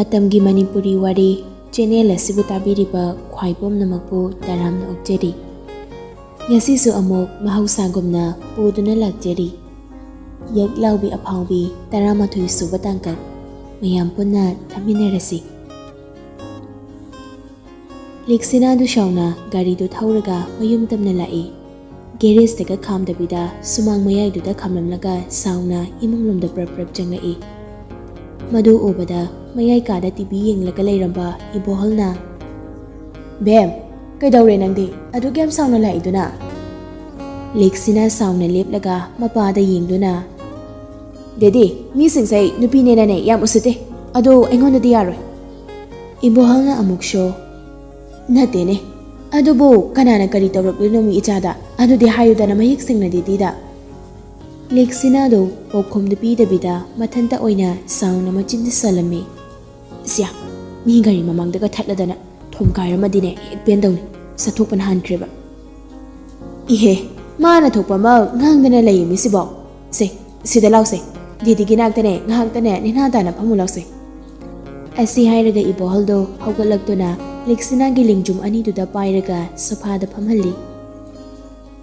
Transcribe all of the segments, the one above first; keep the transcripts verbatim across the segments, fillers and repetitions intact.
ꯃꯇꯝꯒꯤ ꯃꯅꯤꯄꯨꯔꯤ ꯋꯥꯔꯤ ꯆꯦꯅꯦꯜ ꯑꯁꯤꯕꯨ ꯇꯥꯕꯤꯔꯤꯕ ꯈ꯭ꯋꯥꯏ ꯄꯨꯝꯅꯃꯛꯄꯨ ꯇꯔꯥꯝꯅ ꯑꯣꯛꯆꯔꯤ꯫ ꯉꯁꯤꯁꯨ ꯑꯃꯨꯛ ꯃꯍꯧꯁꯥꯒꯨꯝꯅ ꯄꯨꯗꯨꯅ ꯂꯥꯛꯆꯔꯤ꯫ ꯌꯦꯛ ꯂꯥꯎꯕꯤ ꯑꯐꯥꯎꯕꯤ ꯇꯔꯥꯃꯥꯊꯣꯏ ꯁꯨꯕ ꯇꯥꯡꯀꯛ꯫ ꯃꯌꯥꯝ ꯄꯨꯟꯅ ꯊꯝꯃꯤꯟꯅꯔꯁꯤ꯫ ꯂꯤꯛꯁꯤꯅꯥꯗꯨ ꯁꯥꯎꯅ ꯒꯥꯔꯤꯗꯨ ꯊꯧꯔꯒ ꯃꯌꯨꯝ ꯇꯝꯅ ꯂꯥꯛꯏ꯫ ꯒꯦꯔꯦꯖꯇꯒ ꯈꯥꯝꯗꯕꯤꯗ ꯁꯨꯃꯥꯡ ꯃꯌꯥꯏꯗꯨꯗ ꯈꯥꯝꯂꯝꯂꯒ ꯁꯥꯎꯅ ꯏꯃꯨꯡꯂꯣꯝꯗ ꯄ꯭ꯔꯞ ꯄ꯭ꯔꯞ ꯆꯪꯂꯛꯏ꯫ ꯃꯗꯨ ꯎꯕꯗ ꯃꯌꯥꯏ ꯀꯥꯗ ꯇꯤꯚꯤ ꯌꯦꯡꯂꯒ ꯂꯩꯔꯝꯕ ꯏꯕꯣꯍꯜꯅ, "ꯕꯦꯝ, ꯀꯩꯗꯧꯔꯦ ꯅꯪꯗꯤ? ꯑꯗꯨꯛ ꯌꯥꯝ ꯁꯥꯎꯅ ꯂꯥꯛꯏꯗꯨꯅ?" ꯂꯤꯛꯁꯤꯅꯥ ꯁꯥꯎꯅ ꯂꯦꯞꯂꯒ ꯃꯄꯥꯗ ꯌꯦꯡꯗꯨꯅ, "ꯗꯦꯗꯤ, ꯃꯤꯁꯤꯡꯁꯦ ꯅꯨꯄꯤꯅꯦꯅꯅꯦ ꯌꯥꯝ ꯎꯁꯤꯠꯇꯦ꯫ ꯑꯗꯣ ꯑꯩꯉꯣꯟꯗꯗꯤ ꯌꯥꯔꯣꯏ꯫" ꯏꯕꯣꯍꯜꯅ ꯑꯃꯨꯛꯁꯨ, "ꯅꯠꯇꯦꯅꯦ, ꯑꯗꯨꯕꯨ ꯀꯅꯥꯅ ꯀꯔꯤ ꯇꯧꯔꯛꯂꯤꯅꯣ ꯃꯤ ꯏꯆꯥꯗ? ꯑꯗꯨꯗꯤ ꯍꯥꯏꯌꯨꯗꯅ ꯃꯌꯦꯛ ꯁꯦꯡꯅ ꯗꯦꯗꯤꯗ꯫" ꯂꯤꯛꯁꯤꯅꯥꯗꯨ ꯄꯥꯎꯈꯨꯝꯗꯨ ꯄꯤꯗꯕꯤꯗ ꯃꯊꯟꯇ ꯑꯣꯏꯅ ꯁꯥꯎꯅ ꯃꯆꯤꯟꯗ ꯁꯥꯜꯂꯝꯃꯤ꯫ "ꯁꯤꯌꯥ, ꯃꯤ ꯒꯥꯔꯤ ꯃꯃꯥꯡꯗꯒ ꯊꯠꯂꯗꯅ ꯊꯣꯝ ꯀꯥꯏꯔꯝꯃꯗꯤꯅꯦ ꯍꯦꯛ ꯄꯦꯟꯗꯧꯅꯤ꯫ ꯆꯠꯊꯣꯛꯄꯅ ꯍꯥꯟꯈ꯭ꯔꯦꯕ꯫" "ꯏꯍꯦ, ꯃꯥꯅ ꯊꯣꯛꯄ ꯑꯃ ꯉꯥꯡꯗꯅ ꯂꯩꯌꯦ ꯃꯤꯁꯤꯕꯣ꯫ ꯁꯦ, ꯁꯤꯗ ꯂꯥꯎꯁꯦ꯫ ꯗꯦꯗꯤꯒꯤ ꯅꯥꯛꯇꯅꯦ ꯉꯥꯏꯍꯥꯛꯇꯅꯦ ꯅꯦꯅꯥ ꯇꯥꯅ ꯐꯝꯃꯨ ꯂꯥꯎꯁꯦ꯫" ꯑꯁꯤ ꯍꯥꯏꯔꯒ ꯏꯕꯣꯍꯜꯗꯣ ꯍꯧꯒꯠꯂꯛꯇꯨꯅ ꯂꯤꯛꯁꯤꯅꯥꯒꯤ ꯂꯦꯡꯖꯨꯝ ꯑꯅꯤꯗꯨꯗ ꯄꯥꯏꯔꯒ ꯁꯣꯐꯥꯗ ꯐꯝꯍꯜꯂꯤ꯫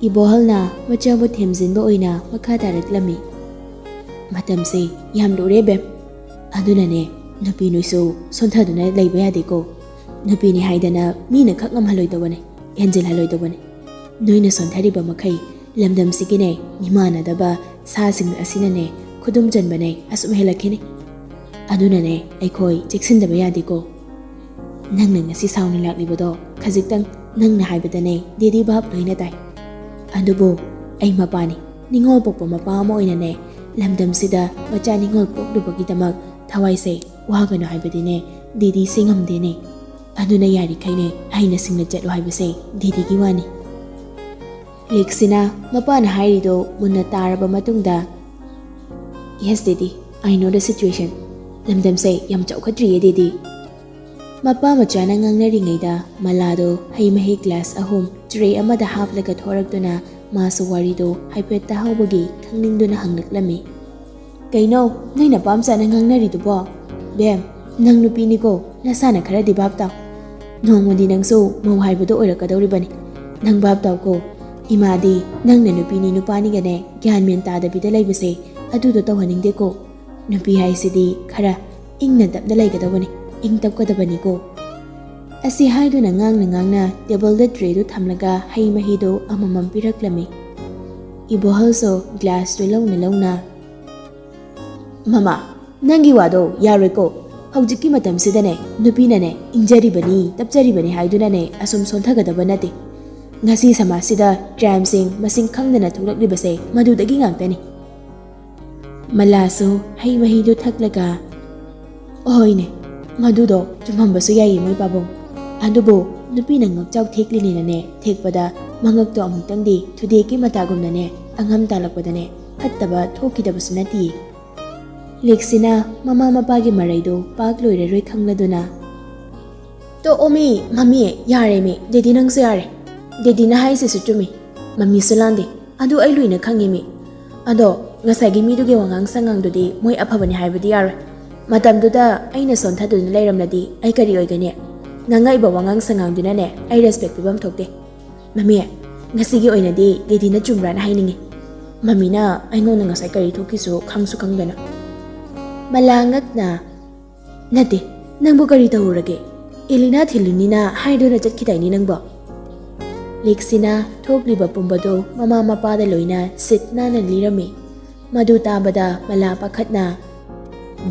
ꯏꯕꯣꯍꯜꯅ ꯃꯆꯥꯕꯨ ꯊꯦꯝꯖꯤꯟꯕ ꯑꯣꯏꯅ ꯃꯈꯥ ꯇꯥꯔꯛꯂꯝꯃꯤ꯫ "ꯃꯇꯝꯁꯦ ꯌꯥꯝ ꯂꯨꯔꯦ ꯕꯦꯝ꯫ ꯑꯗꯨꯅꯅꯦ, ꯅꯨꯄꯤ ꯅꯣꯏꯁꯨ ꯁꯣꯟꯊꯗꯨꯅ ꯂꯩꯕ ꯌꯥꯗꯦꯀꯣ꯫ ꯅꯨꯄꯤꯅꯤ ꯍꯥꯏꯗꯅ ꯃꯤꯅ ꯈꯛ ꯉꯝꯍꯜꯂꯣꯏꯗꯧꯕꯅꯦ, ꯍꯦꯟꯖꯤꯜꯍꯜꯂꯣꯏꯗꯧꯕꯅꯦ꯫ ꯅꯣꯏꯅ ꯁꯣꯟꯊꯔꯤꯕ ꯃꯈꯩ ꯂꯝꯗꯝꯁꯤꯒꯤꯅꯦ ꯃꯤꯃꯥꯟꯅꯗꯕ ꯁꯥꯁꯤꯡ ꯑꯁꯤꯅꯅꯦ ꯈꯨꯗꯨꯝ ꯆꯟꯕꯅꯦ ꯑꯁꯨꯝ ꯍꯦꯜꯂꯛꯈꯤꯅꯤ꯫ ꯑꯗꯨꯅꯅꯦ ꯑꯩꯈꯣꯏ ꯆꯦꯛꯁꯤꯟꯗꯕ ꯌꯥꯗꯦꯀꯣ꯫ ꯅꯪꯅ ꯉꯁꯤ ꯁꯥꯎꯅ ꯂꯥꯛꯂꯤꯕꯗꯣ ꯈꯖꯤꯛꯇꯪ ꯅꯪꯅ ꯍꯥꯏꯕꯗꯅꯦ ꯗꯦꯗꯤ ꯚꯥꯞ ꯂꯣꯏꯅ ꯇꯥꯏ꯫ ꯑꯗꯨꯕꯨ ꯑꯩ ꯃꯄꯥꯅꯤ, ꯅꯤꯡꯉꯣꯜ ꯄꯣꯛꯄ ꯃꯄꯥ ꯑꯃ ꯑꯣꯏꯅꯅꯦ ꯂꯝꯗꯝꯁꯤꯗ ꯃꯆꯥ ꯅꯤꯡꯉꯣꯜ ꯄꯣꯛꯂꯨꯕꯒꯤꯗꯃꯛ ꯊꯋꯥꯏꯁꯦ ꯋꯥꯒꯅꯨ ꯍꯥꯏꯕꯗꯤꯅꯦ ꯗꯦꯗꯤꯁꯦ ꯉꯝꯗꯦꯅꯦ꯫ ꯑꯗꯨꯅ ꯌꯥꯔꯤꯈꯩꯅꯦ ꯍꯩꯅ ꯁꯤꯡꯅ ꯆꯠꯂꯨ ꯍꯥꯏꯕꯁꯦ ꯗꯦꯗꯤꯒꯤ ꯋꯥꯅꯤ꯫" ꯂꯤꯛꯁꯤꯅꯥ ꯃꯄꯥꯅ ꯍꯥꯏꯔꯤꯗꯣ ꯃꯨꯟꯅ ꯇꯥꯔꯕ ꯃꯇꯨꯡꯗ, "Yes daddy, I know the situation꯫ ꯂꯝꯗꯝꯁꯦ ꯌꯥꯝ ꯆꯥꯎꯈꯠꯇ꯭ꯔꯤꯌꯦ ꯗꯦꯗꯤ꯫" ꯃꯄꯥ ꯃꯆꯥꯅ ꯉꯥꯡꯅꯔꯤꯉꯩꯗ ꯃꯂꯥꯗꯣ ꯍꯩ ꯃꯍꯤ ꯒ꯭ꯂꯥꯁ ꯑꯍꯨꯝ ꯇ꯭ꯔꯦ ꯑꯃꯗ ꯍꯥꯞꯂꯒ ꯊꯣꯔꯛꯇꯨꯅ ꯃꯥꯁꯨ ꯋꯥꯔꯤꯗꯣ ꯍꯥꯏꯐꯦꯠ ꯇꯥꯍꯧꯕꯒꯤ ꯈꯪꯅꯤꯡꯗꯨꯅ ꯍꯪꯂꯛꯂꯝꯃꯤ꯫ "ꯀꯩꯅꯣ ꯅꯣꯏ ꯅꯄꯥꯝꯆꯥꯅ ꯉꯥꯡꯅꯔꯤꯗꯨꯕꯣ? ꯕꯦꯝ, ꯅꯪ ꯅꯨꯄꯤꯅꯤꯀꯣ, ꯅꯁꯥꯅ ꯈꯔꯗꯤ ꯚꯥꯞ ꯇꯥꯎ꯫ ꯅꯣꯡꯃꯗꯤ ꯅꯪꯁꯨ ꯃꯧ ꯍꯥꯏꯕꯗꯣ ꯑꯣꯏꯔꯛꯀꯗꯧꯔꯤꯕꯅꯤ꯫ ꯅꯪ ꯚꯥꯞ ꯇꯥꯎꯀꯣ, ꯏꯃꯥꯗꯤ ꯅꯪꯅ ꯅꯨꯄꯤꯅꯤ ꯅꯨꯄꯥꯅꯤꯒꯅꯦ ꯒ꯭ꯌꯥꯟ ꯃꯦꯟ ꯇꯥꯗꯕꯤꯗ ꯂꯩꯕꯁꯦ ꯑꯗꯨꯗꯣ ꯇꯧꯍꯟꯅꯤꯡꯗꯦꯀꯣ꯫ ꯅꯨꯄꯤ ꯍꯥꯏꯁꯤꯗꯤ ꯈꯔ ꯏꯪꯅ ꯇꯞꯅ ꯂꯩꯒꯗꯧꯕꯅꯤ, ꯏꯪ ꯇꯞꯀꯗꯕꯅꯤꯀꯣ꯫ ꯑꯁꯤ ꯍꯥꯏꯗꯨꯅ ꯉꯥꯡꯅ ꯉꯥꯡꯅ ꯇꯦꯕꯜꯗ ꯇ꯭ꯔꯦꯗꯨ ꯊꯝꯂꯒ ꯍꯩ ꯃꯍꯤꯗꯨ ꯑꯃꯃꯝ ꯄꯤꯔꯛꯂꯝꯃꯤ꯫ ꯏꯕꯣꯍꯜꯁꯨ ꯒ꯭ꯂꯥꯁꯇꯨ ꯂꯧꯅ ꯂꯧꯅ, "ꯃꯃꯥ, ꯅꯪꯒꯤ ꯋꯥꯗꯣ ꯌꯥꯔꯣꯏꯀꯣ꯫ ꯍꯧꯖꯤꯛꯀꯤ ꯃꯇꯝꯁꯤꯗꯅꯦ ꯅꯨꯄꯤꯅꯅꯦ ꯏꯪꯖꯔꯤꯕꯅꯤ, ꯇꯞꯆꯔꯤꯕꯅꯤ ꯍꯥꯏꯗꯨꯅꯅꯦ ꯑꯁꯨꯝ ꯁꯣꯟꯊꯒꯗꯕ ꯅꯠꯇꯦ꯫ ꯉꯁꯤ ꯁꯃꯥꯖꯁꯤꯗ ꯀ꯭ꯔꯥꯏꯝꯁꯤꯡ ꯃꯁꯤꯡ ꯈꯪꯗꯅ ꯊꯣꯛꯂꯛꯂꯤꯕꯁꯦ ꯃꯗꯨꯗꯒꯤ ꯉꯥꯛꯇꯅꯤ꯫" ꯃꯂꯥꯁꯨ ꯍꯩ ꯃꯍꯤꯗꯨ ꯊꯛꯂꯒ, "ꯍꯣꯏꯅꯦ, ꯃꯗꯨꯗꯣ ꯆꯨꯝꯃꯝꯕꯁꯨ ꯌꯥꯏꯌꯦ ꯃꯣꯏ ꯄꯥꯕꯨꯡ꯫ ꯑꯗꯨꯕꯨ ꯅꯨꯄꯤꯅ ꯉꯛꯆꯥꯎ ꯊꯦꯛꯂꯤꯅꯦꯅꯅꯦ ꯊꯦꯛꯄꯗ ꯃꯉꯛꯇꯣ ꯑꯃꯨꯛꯇꯪꯗꯤ ꯊꯨꯗꯦꯛꯀꯤ ꯃꯇꯥꯒꯨꯝꯅꯅꯦ ꯑꯉꯝ ꯇꯥꯜꯂꯛꯄꯗꯅꯦ ꯐꯠꯇꯕ ꯊꯣꯛꯈꯤꯗꯕꯁꯨ ꯅꯠꯇꯦ꯫" ꯂꯤꯛꯁꯤꯅ ꯃꯃꯥ ꯃꯄꯥꯒꯤ ꯃꯔꯩꯗꯨ ꯄꯥꯛ ꯂꯣꯏꯔꯔꯣꯏ ꯈꯪꯂꯗꯨꯅ, "ꯇꯣꯛꯑꯣꯃꯤ, ꯃꯃꯤ, ꯌꯥꯔꯦꯃꯤ, ꯗꯦꯗꯤ ꯅꯪꯁꯨ ꯌꯥꯔꯦ꯫ ꯗꯦꯗꯤꯅ ꯍꯥꯏꯁꯤꯁꯨ ꯆꯨꯝꯃꯤ, ꯃꯃꯤꯁꯨ ꯂꯥꯟꯗꯦ꯫ ꯑꯗꯨ ꯑꯩ ꯂꯣꯏꯅ ꯈꯪꯉꯤꯃꯤ꯫ ꯑꯗꯣ ꯉꯁꯥꯏꯒꯤ ꯃꯤꯗꯨꯒꯤ ꯋꯥꯉꯥꯡ ꯁꯉꯥꯡꯗꯨꯗꯤ ꯃꯣꯏ ꯑꯐꯕꯅꯤ ꯍꯥꯏꯕꯗꯤ ꯌꯥꯔꯣꯏ꯫ ꯃꯇꯝꯗꯨꯗ ꯑꯩꯅ ꯁꯣꯟꯊꯗꯨꯅ ꯂꯩꯔꯝꯂꯗꯤ ꯑꯩ ꯀꯔꯤ ꯑꯣꯏꯒꯅꯤ? ꯉꯥꯡꯉꯛꯏꯕ ꯋꯥꯉꯥꯡ ꯁꯉꯥꯡꯗꯨꯅꯅꯦ ꯑꯩ ꯔꯦꯁꯄꯦꯛ ꯄꯤꯐꯝ ꯊꯣꯛꯇꯦ꯫ ꯃꯃꯤ, ꯉꯁꯤꯒꯤ ꯑꯣꯏꯅꯗꯤ ꯗꯦꯗꯤꯅ ꯆꯨꯝꯕ꯭ꯔꯥꯅ ꯍꯥꯏꯅꯤꯡꯉꯤ꯫ ꯃꯃꯤꯅ ꯑꯩꯉꯣꯟꯗ ꯉꯁꯥꯏ ꯀꯔꯤ ꯊꯣꯛꯈꯤꯁꯨ ꯈꯪꯁꯨ ꯈꯪꯗꯅ꯫" ꯃꯂꯥ ꯉꯛꯅ, "ꯅꯠꯇꯦ, ꯅꯪꯕꯨ ꯀꯔꯤ ꯇꯧꯔꯨꯔꯒꯦ? ꯑꯦꯂꯤꯅꯥ ꯊꯤꯜꯂꯨꯅꯤꯅ ꯍꯥꯏꯗꯨꯅ ꯆꯠꯈꯤꯗꯥꯏꯅꯦ ꯅꯪꯕꯣ?" ꯂꯤꯛꯁꯤꯅ ꯊꯣꯛꯂꯤꯕ ꯄꯨꯝꯕꯗꯣ ꯃꯃꯥ ꯃꯄꯥꯗ ꯂꯣꯏꯅ ꯁꯤꯠ ꯅꯥꯟꯅ ꯂꯤꯔꯝꯃꯤ꯫ ꯃꯗꯨ ꯇꯥꯕꯗ ꯃꯂꯥ ꯄꯥꯈꯠꯅ,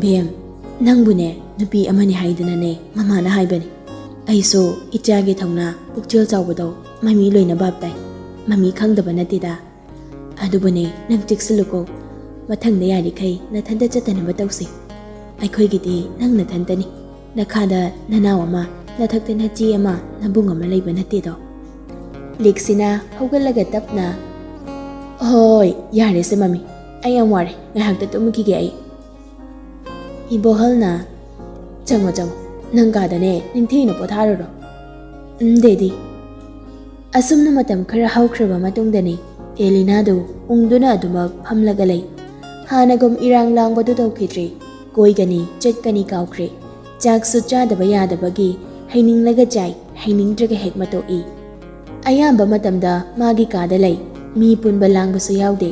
"ꯕꯦꯝ, ꯅꯪꯕꯨꯅꯦ ꯅꯨꯄꯤ ꯑꯃꯅꯤ ꯍꯥꯏꯗꯨꯅꯅꯦ ꯃꯃꯥꯅ ꯍꯥꯏꯕꯅꯤ꯫ ꯑꯩꯁꯨ ꯏꯆꯥꯒꯤ ꯊꯧꯅꯥ ꯄꯨꯛꯆꯦꯜ ꯆꯥꯎꯕꯗꯣ ꯃꯃꯤ ꯂꯣꯏꯅ ꯚꯥꯞ ꯇꯥꯏ꯫ ꯃꯃꯤ ꯈꯪꯗꯕ ꯅꯠꯇꯦꯗ꯫ ꯑꯗꯨꯕꯨꯅꯦ, ꯅꯪ ꯆꯦꯛꯁꯤꯜꯂꯨꯀꯣ꯫ ꯃꯊꯪꯗ ꯌꯥꯔꯤꯈꯩ ꯅꯊꯟꯇ ꯆꯠꯇꯅꯕ ꯇꯧꯁꯤ꯫ ꯑꯩꯈꯣꯏꯒꯤꯗꯤ ꯅꯪ ꯅꯊꯟꯇꯅꯤ꯫ ꯅꯈꯥꯗ ꯅꯅꯥꯎ ꯑꯃ, ꯅꯊꯛꯇ ꯅꯆꯦ ꯑꯃ, ꯅꯕꯨꯡ ꯑꯃ ꯂꯩꯕ ꯅꯠꯇꯦꯗꯣ꯫" ꯂꯤꯛꯁꯤꯅ ꯍꯧꯒꯠꯂꯒ ꯇꯞꯅ, "ꯍꯣꯏ, ꯌꯥꯔꯦꯁꯦ ꯃꯃꯤ, ꯑꯩ ꯌꯥꯝ ꯋꯥꯔꯦ, ꯉꯥꯏꯍꯥꯛꯇ ꯇꯨꯝꯈꯤꯒꯦ ꯑꯩ꯫" ꯏꯕꯣꯍꯜꯅ, "ꯆꯪꯉꯣ, ꯆꯪꯉꯣ, ꯅꯪ ꯀꯥꯗꯅꯦ ꯅꯤꯡꯊꯤꯅ ꯄꯣꯊꯥꯔꯨꯔꯣ꯫" "ꯎꯝ, ꯗꯦꯗꯤ꯫" ꯑꯁꯨꯝꯅ ꯃꯇꯝ ꯈꯔ ꯍꯧꯈ꯭ꯔꯕ ꯃꯇꯨꯡꯗꯅꯤ ꯑꯦꯂꯤꯅꯥꯗꯨ ꯎꯪꯗꯨꯅ ꯑꯗꯨꯃꯛ ꯐꯝꯂꯒ ꯂꯩ꯫ ꯍꯥꯟꯅꯒꯨꯝ ꯏꯔꯥꯡ ꯂꯥꯡꯕꯗꯨ ꯇꯧꯈꯤꯗ꯭ꯔꯦ꯫ ꯀꯣꯏꯒꯅꯤ, ꯆꯠꯀꯅꯤ ꯀꯥꯎꯈ꯭ꯔꯦ꯫ ꯆꯥꯛꯁꯨ ꯆꯥꯗꯕ ꯌꯥꯗꯕꯒꯤ ꯍꯩꯅꯤꯡꯂꯒ ꯆꯥꯏ, ꯍꯩꯅꯤꯡꯗ꯭ꯔꯒ ꯍꯦꯛ ꯃꯇꯣꯛꯏ꯫ ꯑꯌꯥꯝꯕ ꯃꯇꯝꯗ ꯃꯥꯒꯤ ꯀꯥꯗ ꯂꯩ, ꯃꯤ ꯄꯨꯟꯕ ꯂꯥꯡꯕꯁꯨ ꯌꯥꯎꯗꯦ꯫